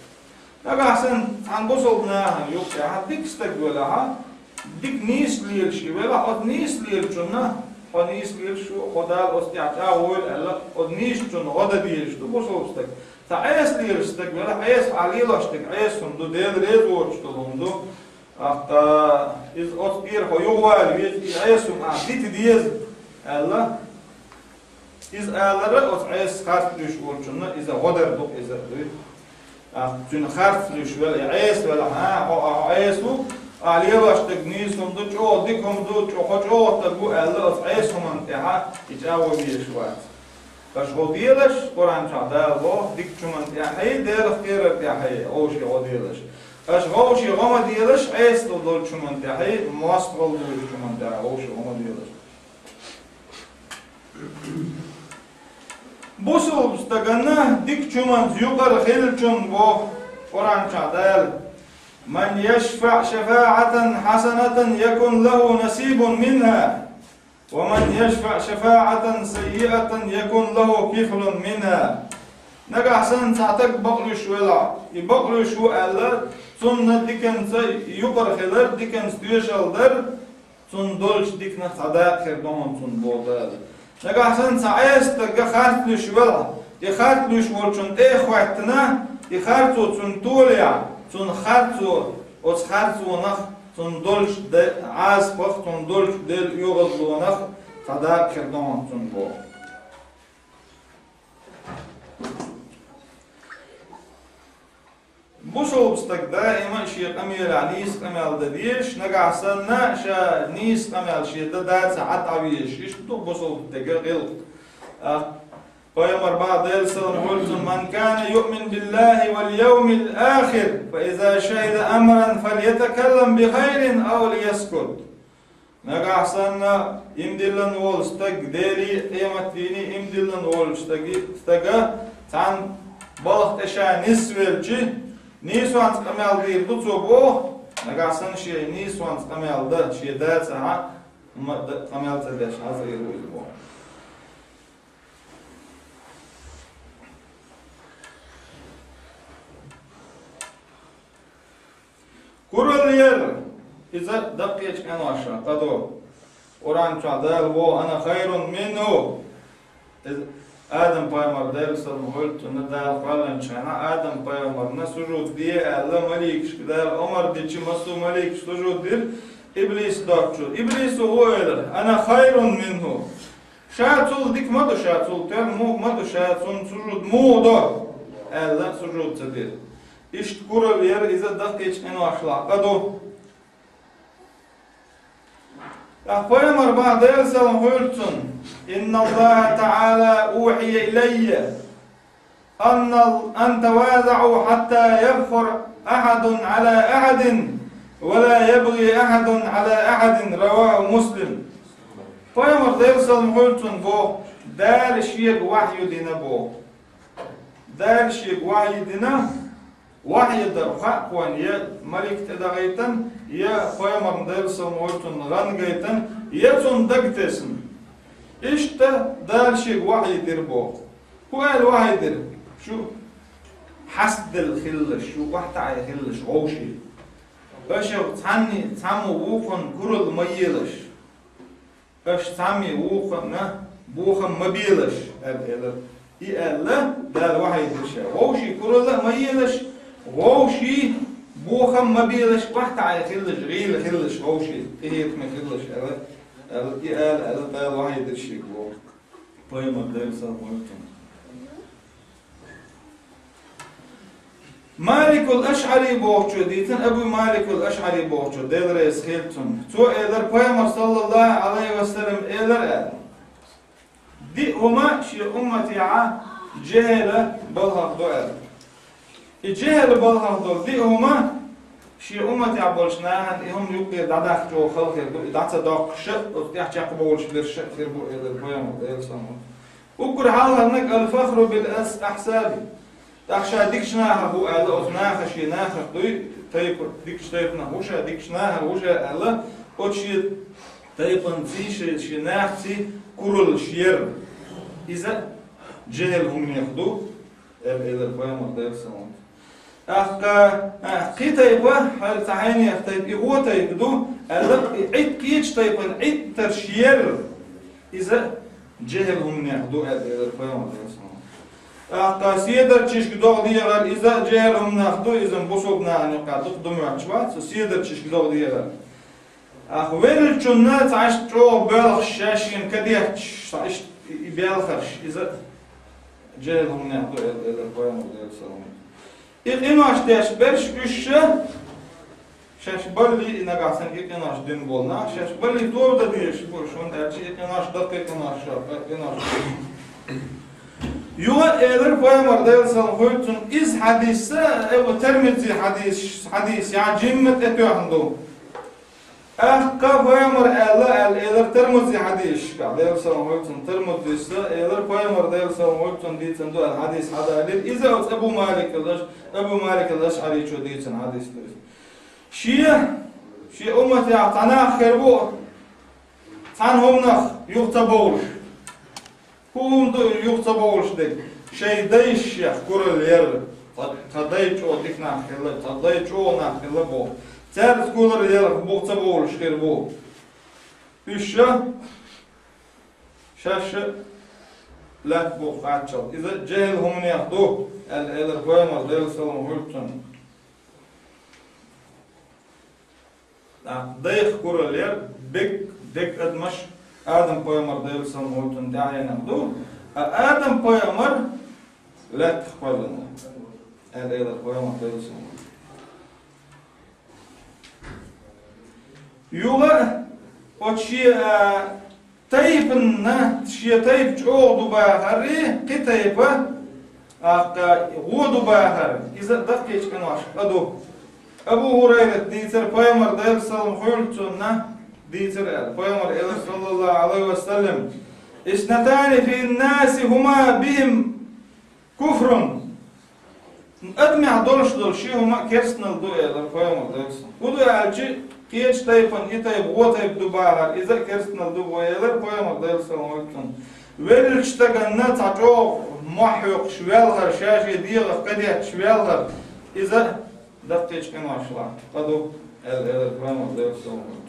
Нагахь санна цхьана бусалба нахана юкъахь дика стаг велахь, дика нийса лелаш и велахь, оцу нийса лелачунна, хьо нийса лелаш ву, хьо Дала оцу тӀехь чӀагӀо войла аьлла, оцу нийсачунна гӀо дан дезаш ду бусалба стаг. Цхьа Ӏеса лелаш стаг велахь, Ӏеса ахь лелош дерг Ӏеса хӀума ду, Дела реза воцуш долу хӀума ду. ТӀаккха иза оцу тӀера хьо юхавала веза, и Ӏеса хӀума ахь дита деза аьлла. Иза алар оцу Ӏеса харц луьйш волчунна иза гӀо дар ду-кх иза, дуй. ТӀаккха цуьнан харц луьйш вела, и Ӏеса велахь, хьан, хьо, хьо Ӏеса ву, ахь лелош дерг нийса хӀума ду, чӀогӀа дика хӀума ду, чӀо-, хьо чӀогӀа стаг ву аьлла, оцу Ӏеса хӀуманна тӀехь и чӀагӀо везаш вац. Аша гӀо делаш, Къуръан чохь Дала боху, дикачу хӀуманна тӀехь, Делах кхерар тӀехь, вовшийн гӀо делаш. Аша вовшийн гӀо ма делаш, Ӏеса долчу хӀуманна тӀехь, мостагӀалла долчу хӀуманна тӀехь вовшийн гӀо ма делаш. Бусалба стаганна дикачу хӀуманца юкъара хиллачунна боху Къуръан чохь Дала: «Ман яшфаъ шафаъатан хьасанатан якун лаху насибун минха, ва ман яшфаъ шафаъатан саййиатан якун лаху кифлун минха». Нагахь санна цхьа стаг бакълуьйш велахь, и бакълуьйш ву аьлла, цунна диканца юкъара хилар, диканца тоьшалла дар, цунна долчу диканах цхьа дакъа хир ду хьуна цунна, боху Дала. Нагахь санна цхьа Ӏеса стаг харц луьйш велахь, и харц луьйш волчунна тӀе а хӀоьттина, и харцо цунна толехь, цунна харцо, оцу харцонах, цунна долчу де-, Ӏазапах, цунна долчу Делан оьгӀазлонах цхьа дакъа хир ду хьуна цунна, боху. Бусалба стаг даима а шен къамелехь нийса къамел дан дезаш, нагахь санна ша нийса къамел шен дан дацахь, Ӏад Ӏан везаш, иштта ду бусалба стеган гӀиллакх. А, пайхамар боху, Делан салам хуьлда цунна: «Ман кана юъмину биллахи вал явмил ахир, фа иза шахида амран, фальятакаллам би хайрин ав лияскут». Нагахь санна иман диллина волу стаг, Деле а, къематдийне а иман диллина волчу стаги-, стага цхьана балха тӀе ша нисвелчи, нийсонца къамел дийр ду цо боху, нагахь санна шен нийсонца къамел дан, шен дацахь а, ма-, д-, къамел ца деш, хьаза эр ву иза боху. Ер, иза даккхийчу къиношна къа ду. Къуръан чохь Дала боху: «Ана хайрун минху». Иза Адам пайхамар, Делан салам хуьлда цунна, Дала кхоьллинчу хенахь Адам пайхамарна сужуд де аьлла, маликашка Дала омар дича, массо а маликаш сужуд дира, Иблис доцчу. Иблисо хӀун элира: «Ана хайрун минху». Ша цул дика ма ду, ша цул тера муха ма ду, ша цунна сужуд муха до, аьлла, сужуд ца дира. Иштта куралла яра иза даккхийчу къиношлахь къа ду. Ткъа пайхамар боху, Делан салам хуьлда цунна: «Инна Аллаха Таала ухьия илайя, ан, ан тавазаӀу хьатта ябхур ахьадун Ӏала ахьадин, ва ла ябгӀи ахьадун Ӏала ахьадин». Раваху Муслим. Пайхамар, Делан салам хуьлда цунна, боху: «Дала шега вахью дина», боху. Дала шега вахью дина, вахью дар хаьа кхунна, я малик тӀедахийтина, я пайхамарна, Делан салам хуьлда цунна, гӀан гайтина, я цунна дагатесна. Иштта Дала шега вахью дира боху. ХӀун аьлла вахью дира? Шу хьастаделла хилалаш, шу охьатаӀийна хилалаш, вовшийн. Аша цхьанний, цхьаммо вукхунна куралла ма елаш. Аша цхьаммо вукхунна бохам ма белаш, аьлла, элира. И аьлла, Дала вахью дира ша. Вовшийн куралла а ма елаш, вовшийн бохам ма белаш, охьатаӀийна хилалаш, гӀийла хилалаш, вовшийн тӀехетаме хилалаш, аьлла, аьлла, и ала, аьлла, Дала вахью дира шега боху. Пайхамар, Делан салам хуьлда цунна. Маликул Ашъари бохучо дийцина, Абу Маликул Ашъари бохучо, Дела реза хуьлда цунна. Цо элира, пайхамар, саллаллаху Ӏалайхи ва саллам, элира аьлла: «Диъ хӀума шен умматехь жехӀалан балхах ду», аьлла. И жехӀалан балхах долу диъ хӀума шен умматехь болчу нахана и хӀума юккъера дӀадаккха чӀогӀа хала хир ду, и дӀа ца доккхуш а, оцу тӀехь чекхбовлуш берш а хир бу, элира пайхамар, Делан салам хуьлда цунна. Уггар хьалхарниг аль-фахру биль ас-, ахьсаби. ТӀаккха ша дикачу нахах ву аьлла, оцу наха шен нахах дуй, тайпа, дикачу тайпанах ву ша, дикачу нахах ву ша аьлла, оцу шен тайпанций, шен, шен нахаций кураллаш яр. Иза жехӀалан хӀуманех ду, аьлла, элира пайхамар, Делан салам хуьлда цунна. ТӀаккха, а, кхин тайпа, хьал цхьа хьенех тайпа, и вон тайпа ду, аьлла, и Ӏит кхечу тайпана Ӏиттарш яр, иза жехӀалан хӀуманех ду, аьлла, элира пайхамар, Делан салам хуьлда цунна. ТӀаккха седарчашка догӀа дехар, иза жехӀалан хӀуманех ду, иза бусулба нахана юккъехь дукха ду моьттуш вац, седарчашка догӀа дехар. Ахь веллачунна цхьа иштта чӀогӀа боьлхуш, шайна кадетташ, цхьа иштта и, и боьлхурш, иза жехӀалан хӀуманех ду, аьлла, элира пайхамар, Делан салам хуьлда цунна. И къинош деш берш уьш ша, шаьш баллий, и нагахь санна и къинош дина болу нах, шаьш баллий тоба дан дезаш бу уьш, хӀунда аьлча и къинош даккхий къинош ша, къа-, къинош. Юха а элира пайхамар, Делан салам хуьлда цунна, иза хьадис а, э, Тирмизи хьадис, хьадис я жимма тӀетоьхна ду. ТӀаккха пайхамар аьлла, аьлла, элира Тирмизи хьадисашкахь, Делан салам хуьлда цунна, Тирмизис а элира, пайхамар, Делан салам хуьлда цунна, дийцина ду аьлла хьадис хьадалира. Иза оцу Абу Маликал Аш-, Абу Маликал Ашъаричо дийцина хьадис ду иза. Шен, шен умматехь цхьа нах хир бу, цхьана хӀуманах юха ца бовлуш. ХӀун ду юха ца бовлуш дерг? Шайн дайшех куралла яр. Тхан, тхан дай чӀогӀа дика нах хилла, тхан дай чӀогӀа нах хилла боху. Цаьрца куралла яр, буха ца бовлуш хир бу. Уьш ша шаьш а лаьтта буху кхаччалц. Иза жехӀалан хӀуманех ду, аьлла, элира пайхамар, Делан салам хуьлда цунна. ТӀаккха дайх куралла яр, бег, дерг адамаш Адам-пайхамар, Делан салам хуьлда цунна, тӀаьхьенах ду, ткъа Адам-пайхамар лаьттах кхоьллина, аьлла, элира пайхамар, Делан салам хуьлда цунна. Юха а оцу шен, а, тайпанна, шен тайпа чӀогӀа ду бахарий, кхин тайпа, тӀаккха вон ду бахар, иза даккхийчу къиношна къа ду. Абу ХӀурайрата дийцира, пайхамар, Делан салам хуьлда цунна, дийцира аьлла. Пайхамар элира, саллаллаху Ӏалайхи ва саллам: «Иснатани фин-наси хӀума бихима куфрун». Адамехь долуш долу ши хӀума керстанал ду, элира пайхамар, Делан салам хуьлда цунна. ХӀун ду аьлча, кхечу тайпана и тайпа, вон тайпа ду бахар, иза а керстанал ду боху, элира пайхамар, Делан салам хуьлда цунна. Веллачу стаганна цхьа чӀогӀа мохь хьоькхуш велхар, ша шен дегӀах кадетташ велхар, иза даккхийчу къиношлахь къа ду, Аьлла, аьлар пайхамар, Делера салам хилда цунна.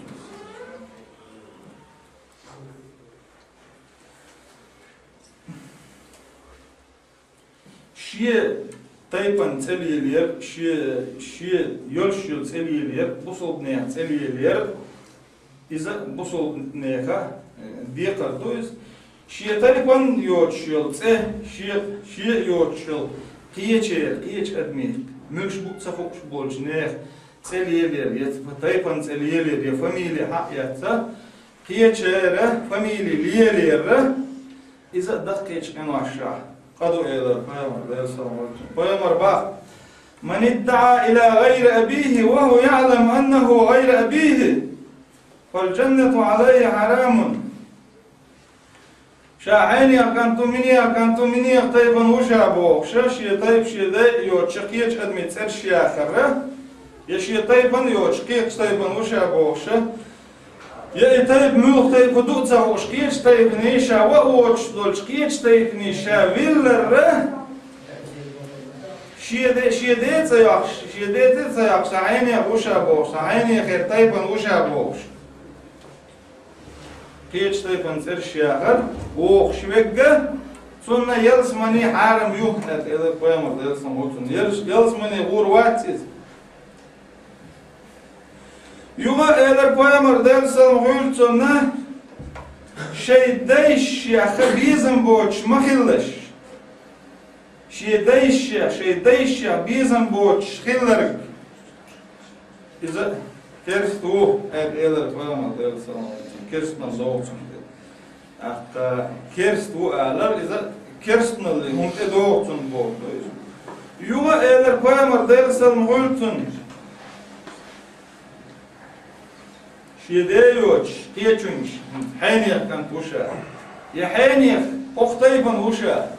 Шен тайпан цӀе лелаяр, шен, шен йолуш йолу цӀе лелаяр, бусалба нехан цӀе лелаяр, иза бусалба нехан, э, декхар ду иза. Шен тайпан йоцуш йолу цӀе, шен, шен йоцуш йолу кхечеран, кхечу адамийн, муьлш бу а ца хууш болчу нехан цӀе лелаяр, я тайпан цӀе лелаяр, я фамили хьаъ эцна, кхечеран фамили лелаяр, иза а даккхийчу къиношкахь къа ду, элира пайхамар, Делера салам хилда цунна. Пайхамар боху: «Ман иддаӀа иля гӀайри абихи ва хӀува яӀламу аннаху гӀайру абихи, фал джаннату гӀалайхи хьарамун». Ша хьенехан кӀант ву, минехан кӀант ву, минехан тайпана ву ша бохуш, шен тайпа, шен дай а йоцуш, кхечу адамийн цӀераш яхар, я шен тайпана йоцуш, кхечу тайпана ву ша бохуш, я и тайпа муьлха тайпа ду а ца хууш, кхечу тайпане ша ва а воцуш долчу кхечу тайпане ша виллар, шен де, шен де а ца йоккхуш, шен де тӀе а ца йоккхуш, сан хьенехан ву ша бохуш, сан хьенехера тайпана ву ша бохуш. Кхечу тайпана цӀераш яхар, вохуш верг, цунна ялсамани хьарам ю, аьлла, элира пайхамар, Делера салам хилда цунна. Ялс-, ялсамани гӀур вац иза. Юха а элира пайхамар, Делера салам хилда цунна, шайн дайшкахь безам боцуш ма хилалаш. Шен дайшкахь, шайн дайшкахь безам боцуш хилларг, иза керста ву, аьлла, элира пайхамар, Делера салам хилда цунна, керстаналла догӀу цунна тӀе. ТӀаккха керста ву алар, иза керстаналла хӀума тӀе догӀу цунна боху иза. Юха а элира пайхамар, Делера салам хилда цунна, шен де йоцуш кхечуьнгахь хьенехан кӀант ву ша, я хьенех кху тайпана ву ша.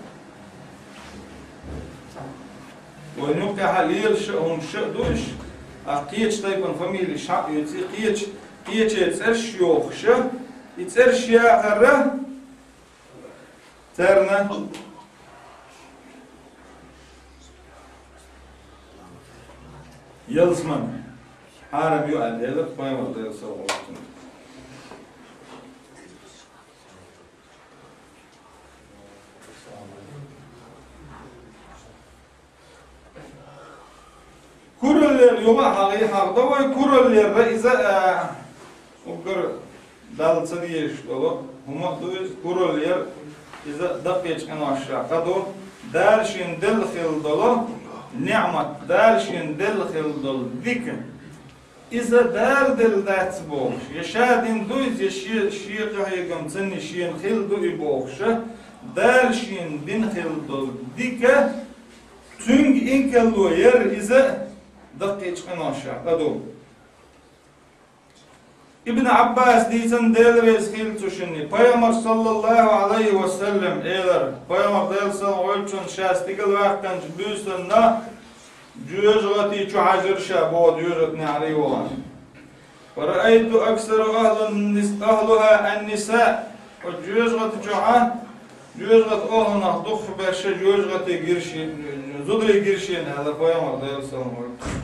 Вайн юккъехь лелаш а хӀумаш а ду уьш, а кхечу тайпана фамилеш хьаъ а оьций, кхечу, кхечеран цӀераш а йохуш, и цӀераш яхар, царна ялсамани хьарам ю аьлла, элира пайхамар, Делера салам хилда цунна. Кураллера юха а хьагӀий, хьагӀда вай, кураллера иза, а, уггар Далла ца дезаш долу хӀума а ду иза, кураллера иза даккхийчу къиношкахь къа ду, Дала шена делла хилла долу ниӀмат, Дала шена делла хилла долу дика. Иза Дала делла дац бохуш, я ша дина ду иза, я шен, шен къахьегамца шена хилла ду и бохуш, Дала шена дина хилла долу дика, цуьнга инкарло яр иза даккхийчу къиношкахь къа ду. Ибн Ӏаббаса дийцина, Дела реза хила цу шинна, пайхамар, саллаллаху Ӏалайхи ва саллам, элира, пайхамар, Делера салам хилда цунна, ша стигала ваьккхинчу буьйсанна, жоьжахати чу хьаьжира ша боху, жоьжахати неӀарий вахана. «Фараайту аксара ахлун нис-, ахлуха ан-ниса». Оцу жоьжахати чохь а, жоьжахати охьанах дукхахберш жоьжахати гира шен, зударий гира шена, аьлла пайхамар, Делера салам хилда цунна.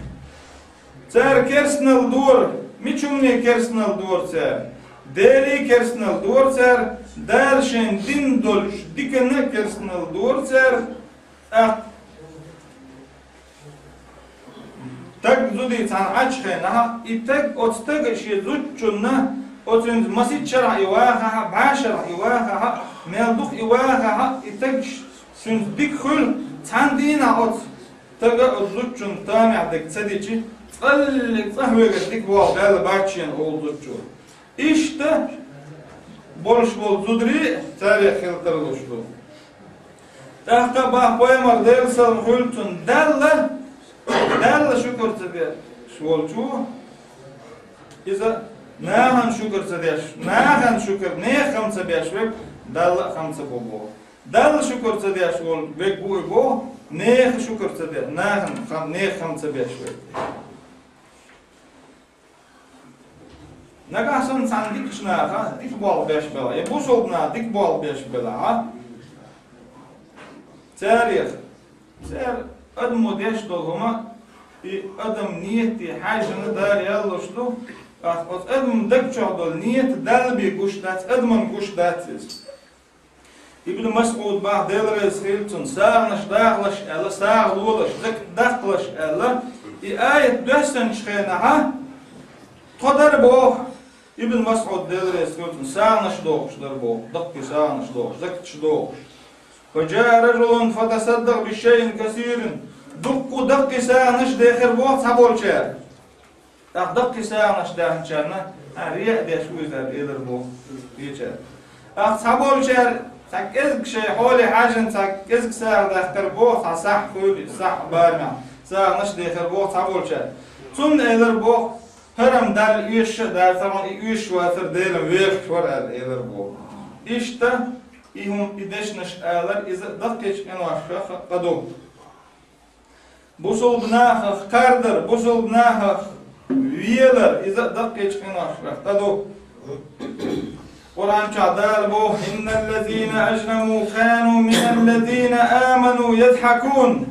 Цара керстаналла дора, мича хӀумане керстаналла дора цара? Деле керстаналла дора цара, Дала шайна дина долчу диканна керстаналла дора цара. ТӀаккха стаг, зуда цхьаьна Ӏачу хенахь, и стаг, оцу стага шен зудчунна, оцуьнца масийтта шарахь и вахахь а, бӀе шарахь и вахахь а, мел дукха и вахахь а, и стаг ш-, цуьнца дика хуьлу, цхьана дийнахь оцу стага оцу зудчунна тамехь дерг ца дичи, цкъа а, цкъа а хьоьгара дика болх баьлла бац шена олу зудчо. Иштта болуш болу зударий а царех хила тарлуш ду. ТӀаккха боху пайхамар, Делера салам хилда цунна, Далла, Далла шукур ца деш волчо, иза нахана шукур ца деш, нахана шукур, нехан хам ца беш верг, Далла а хам ца бо боху. Далла шукур ца деш волу верг ву и боху, нехан шукур ца де, нахана хам, нехан хам ца беш верг. Нагахь санна цхьана дикачу наха дика болх беш белахь, я бусалба наха дика болх беш белахь, царех, цара адамо деш долу хӀума И адам нийяте хьаьжжина Дала ял луш ду, тӀаккха оцу адаман даг чохь долу нийят Далла бен гуш дац, адаман гуш дац иза. Ибн Масъуд боху, Дела реза хуьлда цунна, сагӀанаш дахалаш аьлла, сагӀа лолаш, закат даккхалаш аьлла, и аят доьссинчу хенахь, тхо дара боху, Ибн Масъуд, Дела реза хуьлда цунна, сагӀанаш дохуш дара боху, даккхий сагӀанаш дохуш, закаташ дохуш. «فجاء رجل فتصدق بشيء كثير». Дуккха даккхий сагӀанаш дехира боху цхьаболчара. ТӀаккха даккхий сагӀанаш даьхначарна, а, рияъ деш ву иза аьлла, элира боху кхечара. ТӀаккха цхьаболчара, цхьа кӀезиг шайн хьоле хьаьжжина, цхьа кӀезиг сагӀа даьккхира боху, цхьа сахь хуьлу, сахь барамехь сагӀанаш дехира боху цхьаболчара. Цунна элира боху, хӀара-м Далла оьшуш а дацара, и оьшуш вацара, Делан вехаш вара аьлла, элира боху. Иштта, и хӀума, и дешнаш алар, иза даккхийчу къиношах къа ду. Бусулба нахах кхардар, бусулба нахах велар, иза даккхийчу къиношах къа ду. Къуръан чохь Дала боху: «إن الذين أجرموا كانوا من الذين آمنوا يضحكون».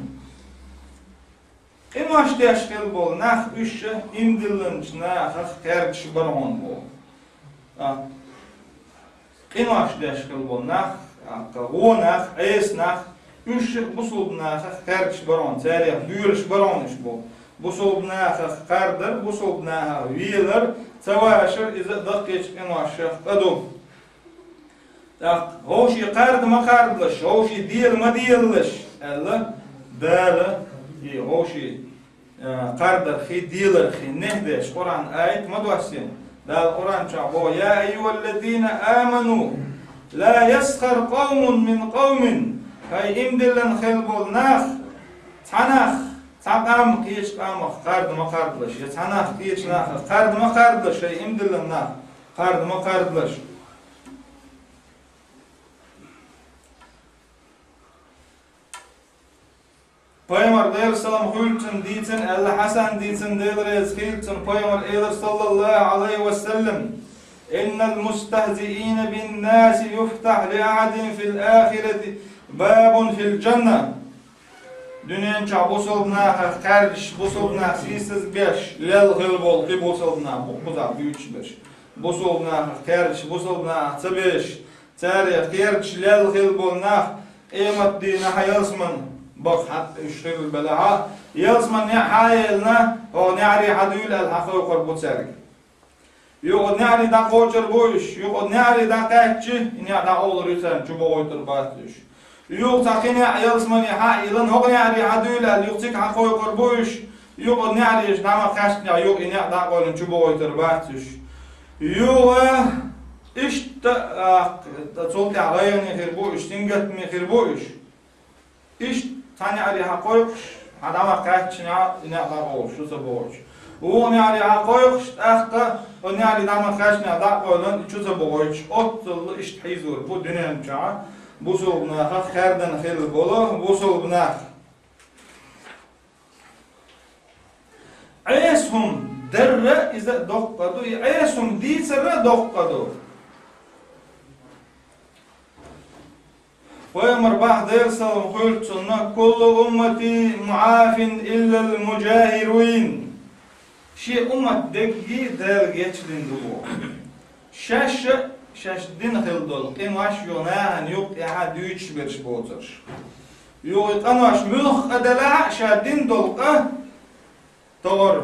Къинош деш хилла болу нах, уьш ийман диллинчу нахах кхаьрдаш бара хьуна боху. А, къинош деш хилла болу нах, а, гӀо нах, Ӏеса нах, уьш бусулба нахах кхаьрдаш бара хьуна, царех доьлуш бара хьуна уьш боху. Бусулба нахах кхардар, бусулба нахах велар, ца вашар, иза даккхийчу къиношах къа ду. ТӀаккха вовшийн кхарда ма кхардалаш, вовшийн дела ма делалаш аьлла, Дала и вовшийн, а, кхардарх, деларх нехь деш Къуръан аят ма доссийна. Дала Къуръан чохь боху: «يا أيها الذين آمنوا لا يسخر قوم من قوم». ХӀай ийман диллина хилла болу нах, цхьа нах, цхьа къам кхечу къамах кхарда ма кхардалаш, я цхьа нах кхечу нахах кхарда ма кхардалаш, хӀай ийман диллина нах, кхарда ма кхардалаш. Пайхамар, Делан салам хуьлда цунна, дийцина аьлла, Хьасан дийцина, Дела реза хуьлда цунна, пайхамар элира, саллаллаху Ӏалайхи ва саллам: «إن المستهزئين بالناس يفتح لأحدهم في الآخرة باب في الجنة». Дуьнен чохь бусулба нахах кхаьрдаш, бусулба нах сийсаз беш, лелла хилла болу кхин бусулба нах, бу-, кхузахь буьйцуш берш. Бусулба нахах кхаьрдаш, бусулба нахах ца беш, царех кхаьрдаш лелла хилла болу нах, къематдийнахь ялсаман бакъ хьан уьш хилла белахь, ялсаман неӀ хьан а елна, хьо неӀаре хьан дуьйла аьлла, хьан кхойкхур бу цаьрга. Юха неӀаре дӀакхочур бу уьш, юха неӀаре дӀакхаьчча, и неӀ дӀакъовлур ю царна, чу бохуьйтур бац уьш. Юха цхьа кхин неӀ ялсамане хьан а йиллина, хӀокху неӀаре хьан дуьйла аьлла, юха цига хьан кхойкхур бу уьш, юха неӀареш дӀа ма кхаьчча, юха и неӀ дӀакъовлина, чу бохуьйтур бац уьш. Юха иштта, а, цул тӀаьхьа гӀайгӀане хир бу уьш, сингаттаме хир бу уьш. Иштта цхьа неӀаре хьан кхойкхуш, хьан дӀа ма кхаьчча, и неӀ дӀакъовлуш, чу ца бохуьйтуш. Вукху неӀаре хьан кхойкхуш, тӀаккха, хӀокху неӀаре дӀа ма кхаьчча, дӀакъовлина, чу ца бохуьйтуш. Оццул иштта хьийзор бу дуьнен чохь бусулба нахах кхаьрдина хилла болу бусулба нах. Ӏеса хӀума дарра иза доккха къа ду, и Ӏеса хӀума дийцарра доккха къа ду. Пайхамар боху, Делан салам хуьлда цунна: «كل أمتي معافى إلا المجاهرين». Шен уммат дерриге Дала гечдина ду боху. Шаьш а, шаьш дина хилла долу къинош юха нахана юккъехьа дуьйцуш берш боцурш. Юха и къинош муьлхха къа делахь а, ша дина долу къа, товар,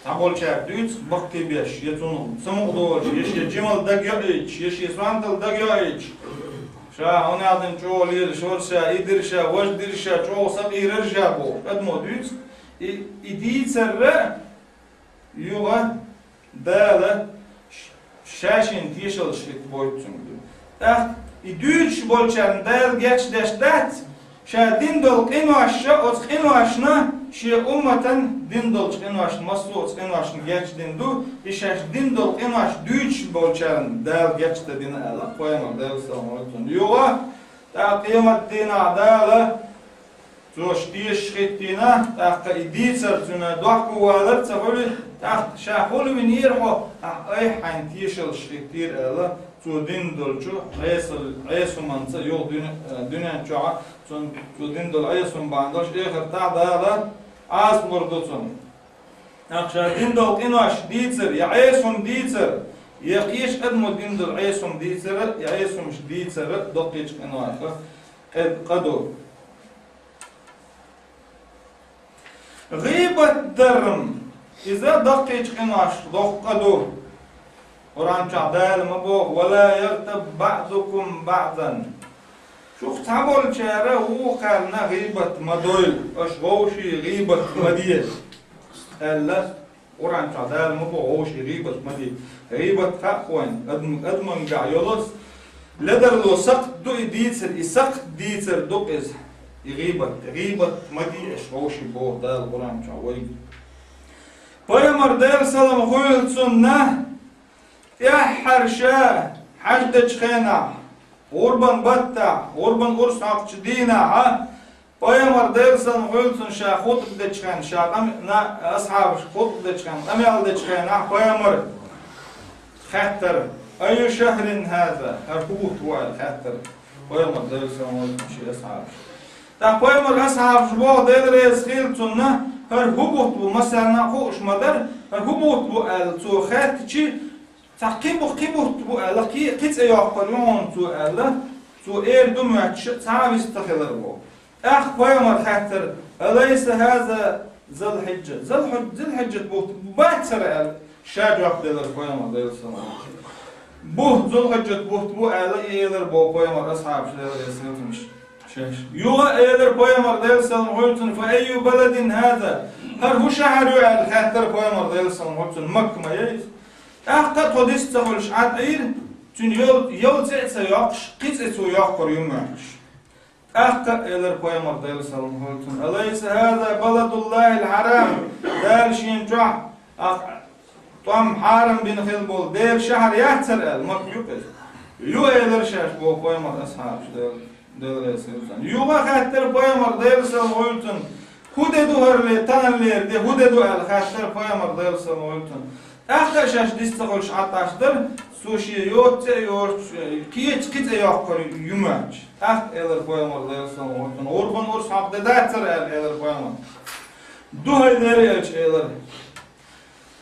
цхьаболчаьрга дуьйцу баккхий беш, я цунах самукъа долуш, я шен жималла дага йоуьйтуш, я шен сонталла дага йоуьйтуш. Ша хьуна аьлла чӀогӀа лелаш вара ша, и дира ша, важа дира ша, чӀогӀа сакъийра ша бохуш, адамо дуьйцу. И, и дийцарра, юха Дала ш-, ша шена тешаллаш хӀиттабойту цуьнга. ТӀаккха и дуьйцуш болчарна Дала гечдеш дац, ша дина долу къинош а, оцу къиношна шен умматан дина долчу къиношна, массо а оцу къиношна гечдина ду, и шаьш дина долу къинош дуьйцуш болчарна Дала гечдина аьлла, пайхамар Делан салам хуьлда цунна. Юха, тӀаккха къематдийнахь Дала Цо ш-, тешаш хӀиттийна, тӀаккха и дийцар цуьнан дохко валар ца хуьлу, тӀаккха ша хьулвинера хьо, ахь айхьа хьайна тешаллаш хӀиттийра аьлла, цо дина долчу Ӏесал-, Ӏеса хӀуманца юха дуьне-, дуьнен чохь, цунна цо дина долу Ӏеса хӀума бахьана долуш, эхартахь Дала Ӏазап лур ду цунна. Ахча дина долу къинош дийцар, я Ӏеса хӀума дийцар, я кхечу адамо дина долу Ӏеса хӀума дийцар, я Ӏеса хӀумаш дийцар доккхачу къинойх къа-, къа ду. ГӀийбат дар-м, иза даккхийчу къиношна доккха къа ду. Къуръан чохь Дала ма боху: «Ва ла ягътаб баъдукум баъдан». Шух цхьаболчара вукхарна гӀийбат ма дойла, аша вовшийн гӀийбат ма де, аьлла. Къуръан чохь Дала ма боху, вовшийн гӀийбат ма де. ГӀийбат хаьа вайна, адам-, адаман гахь йолу ледарло сакхт ду и дийцар, и сакхт дийцар ду иза, и гӀийбат. ГӀийбат ма де аша вовшийн, боху Дала Къуръан чохь вайга. Пайхамар, Делан салам хуьлда цунна, тӀаьххьара ша хьаьж дечу хенахь, гӀурбан баттахь, гӀурбан урс хьокхучу дийнахь, Пайхамар, Делан салам хуьлда цунна, ша хутба дечу хенахь, ша къам-, на-, асхьабаш хутба дечу хенахь, къамел дечу хенахь, Пайхамар хаьттара: «Айю шахрин хаза?» ХӀара хӀун бутт бу аьлла хаьттара Пайхамар, Делан салам хуьлда цунна, шен асхьабаш. ТӀаккха Пайхамар асхьабаш боху, Дела реза хуьлда цунна, хӀара хӀун бутт бу, массарна а хууш ма дара, хӀара хӀун бутт бу аьлла цо хаьттичи, цхьа кхин бу, кхин бутт бу аьлла, кхин, кхин цӀе йоккхур ю хьуна цо аьлла, цо эр ду моьттуш, цхьа а вист ца хилар боху. ТӀаккха Пайхамар хаьттара: «Алайса хаза Зулхьиджа?» Зулхьу-, Зулхьиджат бутт бацара аьлла, ша жоп делара Пайхамар, Делан салам. Бу, Зулхьиджат бутт бу аьлла, и элар боху Пайхамар асхьабаш, Дела реза хуьлда цунна, шаьш. Юха а элар Пайхамар, Делан салам хуьлда цунна: «Фа айю баладин хаза?» ХӀара хӀун шахьар ю аьлла хаьттара Пайхамар, Делан салам хуьлда цунна, Макка ма яй иза. ТӀаккха а тхо дис ца хуьлуш Ӏад Ӏийра, цуьнан йол-, йолу цӀе а ца йоккхуш, кхин цӀе цо йоккхур ю моьттуш. ТӀаккха а элар Пайхамар, Делан салам хуьлда цунна: «Алайса хаза баладуллахил хьарам?» Дала шена чохь, ахь, тӀом хьарам бина хила болу Делан шахьар яцара аьлла, Макка ю-кх иза. Ю, элар шаьш боху Пайхамар асхьабаш, Дела, Дела реза хуьлда цунна. Юха а хаьттара Пайхамар, Делан салам хуьлда цунна: «ХӀун де ду хӀара ле-, таханлера де, хӀун де ду?» аьлла хаьттара Пайхамар, Делан салам хуьлда цунна. ТӀаккха а шаьш дис ца хуьлуш Ӏад Ӏаш дара, цо шен йоцу цӀе а йоцуш, кхечу кхин цӀе йоккхур ю моьттуш. ТӀаккха элар Пайхамар, Делан салам хуьлда цунна: «ГӀурбан урс хьокху де дацара?» аьлла, элар Пайхамар. «Ду хӀай дера», аьлча, элар.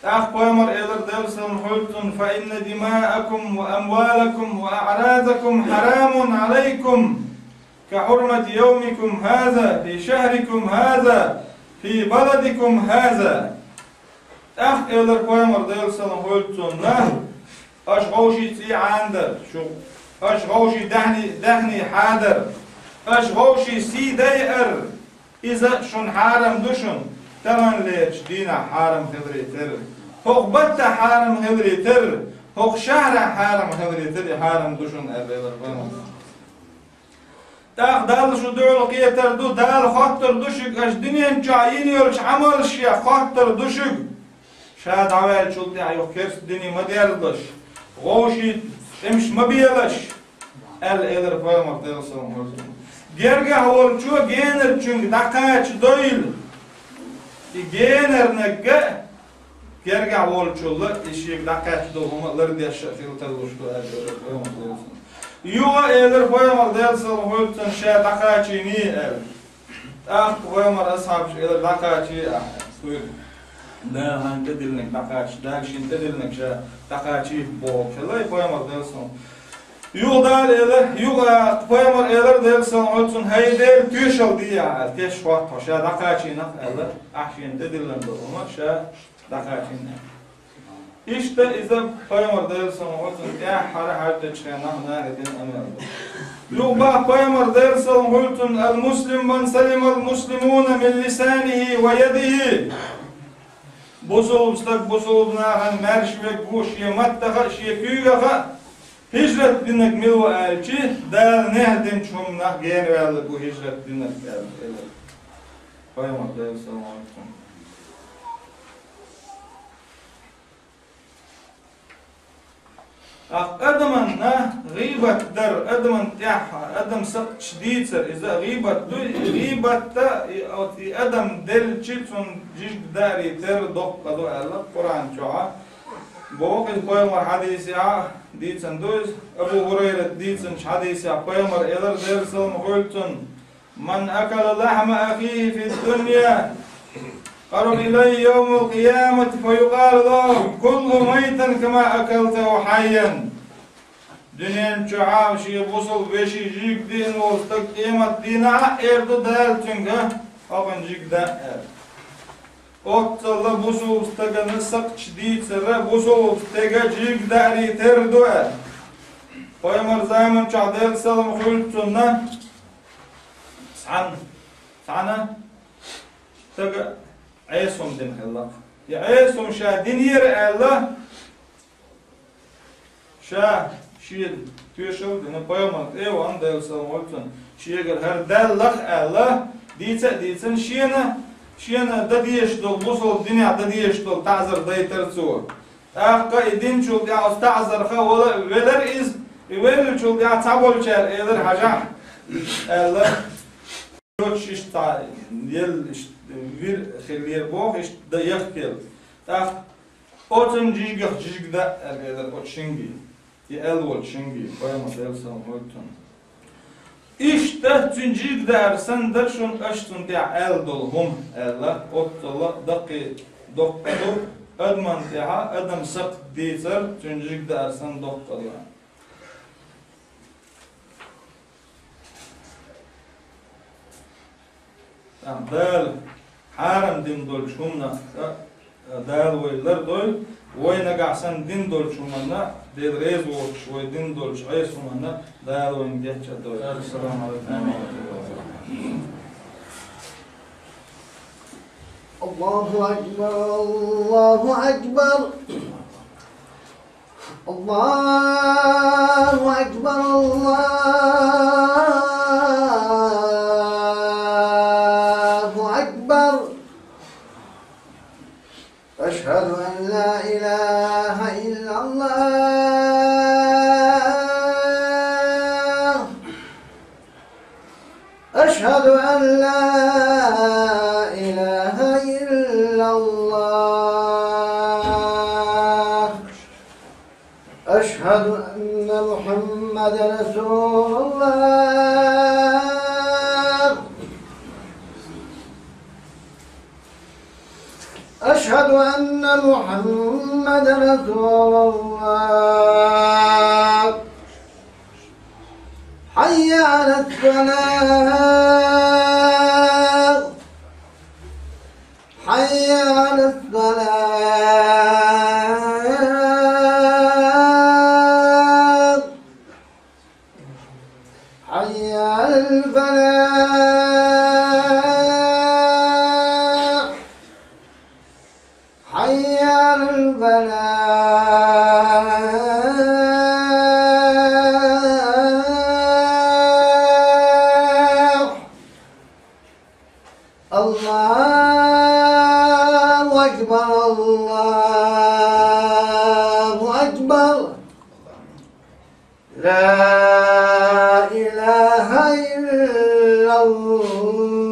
ТӀаккха Пайхамар элар, Делан салам хуьлда цунна: «Фа инна димаакум ва амвалакум ва аъразакум хьарамун Ӏалайкум, ка хьурмати йовмикум хаза, фи шахрикум хаза, фи баладикум хаза». ТӀаккха элар Пайхамар, Делан салам хуьлда цунна: «Аша вовшийн цӀий Ӏанадар, шу, аша вовшийн даьхний, даьхний хьадар, аша вовшийн сий дайар, иза шуна хьарам ду шуна, таханлерчу дийнахь хьарам хиларе терра, хӀокху баттахь хьарам хиларе терра, хӀокху шахьарахь хьарам хиларе терра, и хьарам ду шуна», аьлла элар Пайхамар. ТӀаккха Далла шу дуьхьал кхетар ду, Дала хоттур ду шуьга, аша дуьнен чохь йина йолчу Ӏамалшех хоттур ду шуьга. Ша дӀаваьллачул тӀаьхьа юха керста дине ма дерзалаш, вовшийн тӀемаш ма белаш, аьлла элар Пайхамар, Делан салам хуьлда цунна. Гергахь волчо генарчуьнга дӀакхачадойла. И генарнаг а гергахь волчул а, и шега дӀакхаьчна долу хӀума лардеш а хила тарлуш ду аьлла элар Пайхамар, Делан салам. Юха а элар Пайхамар, Делан салам хуьлда цунна, ша дӀакхачийний аьлла. ТӀаккха Пайхамар асхьабаш элар: «ДӀакхачий ахь, суьйра. Дала хьайна тӀедиллинарг дӀакхача, Дала шена тӀедиллинарг ша дӀакхачий», бохуш хилла и Пайхамар, Делан салам. Юха Дала элар, юха Пайхамар элар, Делан салам хуьлда цунна: «ХӀай Дела, тоьшалла де ахь», аьлла, теш хоттахь, ша дӀакхачийнах аьлла, ахь шена тӀедиллина долу хӀума ша дӀакхачийна аьлла. Иштта иза Пайхамар, Делан салам хуьлда цунна, тӀаьххьара хьаьж дечу хенахь наха дина къамел ду. Юха боху Пайхамар, Делан салам хуьлда цунна: «Ал-муслим ман салимал муслимуна мин лисанихи ва ядихи». Бусулба стаг бусулба нахана маьрша верг ву шен маттаха а, шен куьйгаха а. Хьижрат динарг мила ву аьлча, Дала нахь динчу хӀуманах генаваьлларг ву хьижрат динарг аьлла элар Пайхамар, Делан салам хуьлда цунна. Ах, адаманна гӀийбат дар, адаман тӀехь, адам сакхташ дийцар, иза гӀийбат ду, и гӀийбатта, и, и адам делчи, цунна жижиг даарий терра доккха къа ду аьлла Къуръан чохь. Боху иза Пайхамар хьадисехь, дийцина ду иза, Абу ХӀурайрат дийцинчу хьадисехь Пайхамар элар, Делан салам хуьлда цунна: «Ман акала лахьма ахихи фид-дунья, يحشر إليه يوم القيامة فيقال له: كل ميت كما أكلته حيا. Дуьнен чохь а шен бусалба вешин жига деана волу стаг къематдийнахь а эр ду Дала цуьнга: «Хьо хӀун жига даьа?» – аьлла. Оццул а бусалба стагана сакхташ дийцар а, бусалба стеган жига даарий тера ду аьлла. Пайхамар заман чохь, Делан салам хуьлда цунна, цхьана, цхьана стага Ӏеса хӀума дина хилла. И Ӏеса хӀума ша динера аьлла, ша шена тоьшалла а дина, пайхамарна тӀе а вахана, Делан салам хуьлда цунна, шегара хӀара даьлла-кх аьлла, дийца а дийцина, шена, шена дан дезаш долу, бусалба динехь дан дезаш долу таӀзар дайтира цо. ТӀаккха и динчул тӀаьхьа оцу таӀзарх вала а велира иза, и веллачул тӀаьхьа цхьаболчара элира: «Хьажахь», – аьлла. Йоцуш иштта цхьа елла иштта вир хиллера боху, иштта дан яхкелла. ТӀаккха оцунна жижигах жижиг даьа аьлла элира оцу шинге, и аьлла волчу шинге, пайхамар, Делан салам хуьлда цунна. Иштта цуьнан жижиг даар санна дара шуна аша цунна тӀехь аьлла долу хӀума аьлла, оццул а даккхий доккха ду адамна тӀехь адам сакхт дийцар, цуьнан жижиг даар санна доккха ду. ТӀаккха Дала хьарам дина долчу хӀуманах, а, Дала вай лардойла, вай нагахь санна дина долчу хӀуманна, Дела реза воцуш вай дина долчу Ӏеса хӀуманна Дала вайна гечдойла. Ассаламу алайкум. الله أكبر، الله أكبر. الله أكبر، الله أكبر. أشهد أن لا إله إلا الله. أشهد أن لا إله إلا الله. أشهد أن محمدا رسول الله. أشهد أن محمدا رسول الله. حي على الصلاة. حي على الصلاة. حي على الفلاح. حي على الفلاح. الله أكبر، الله أكبر. لا إله إلا الله.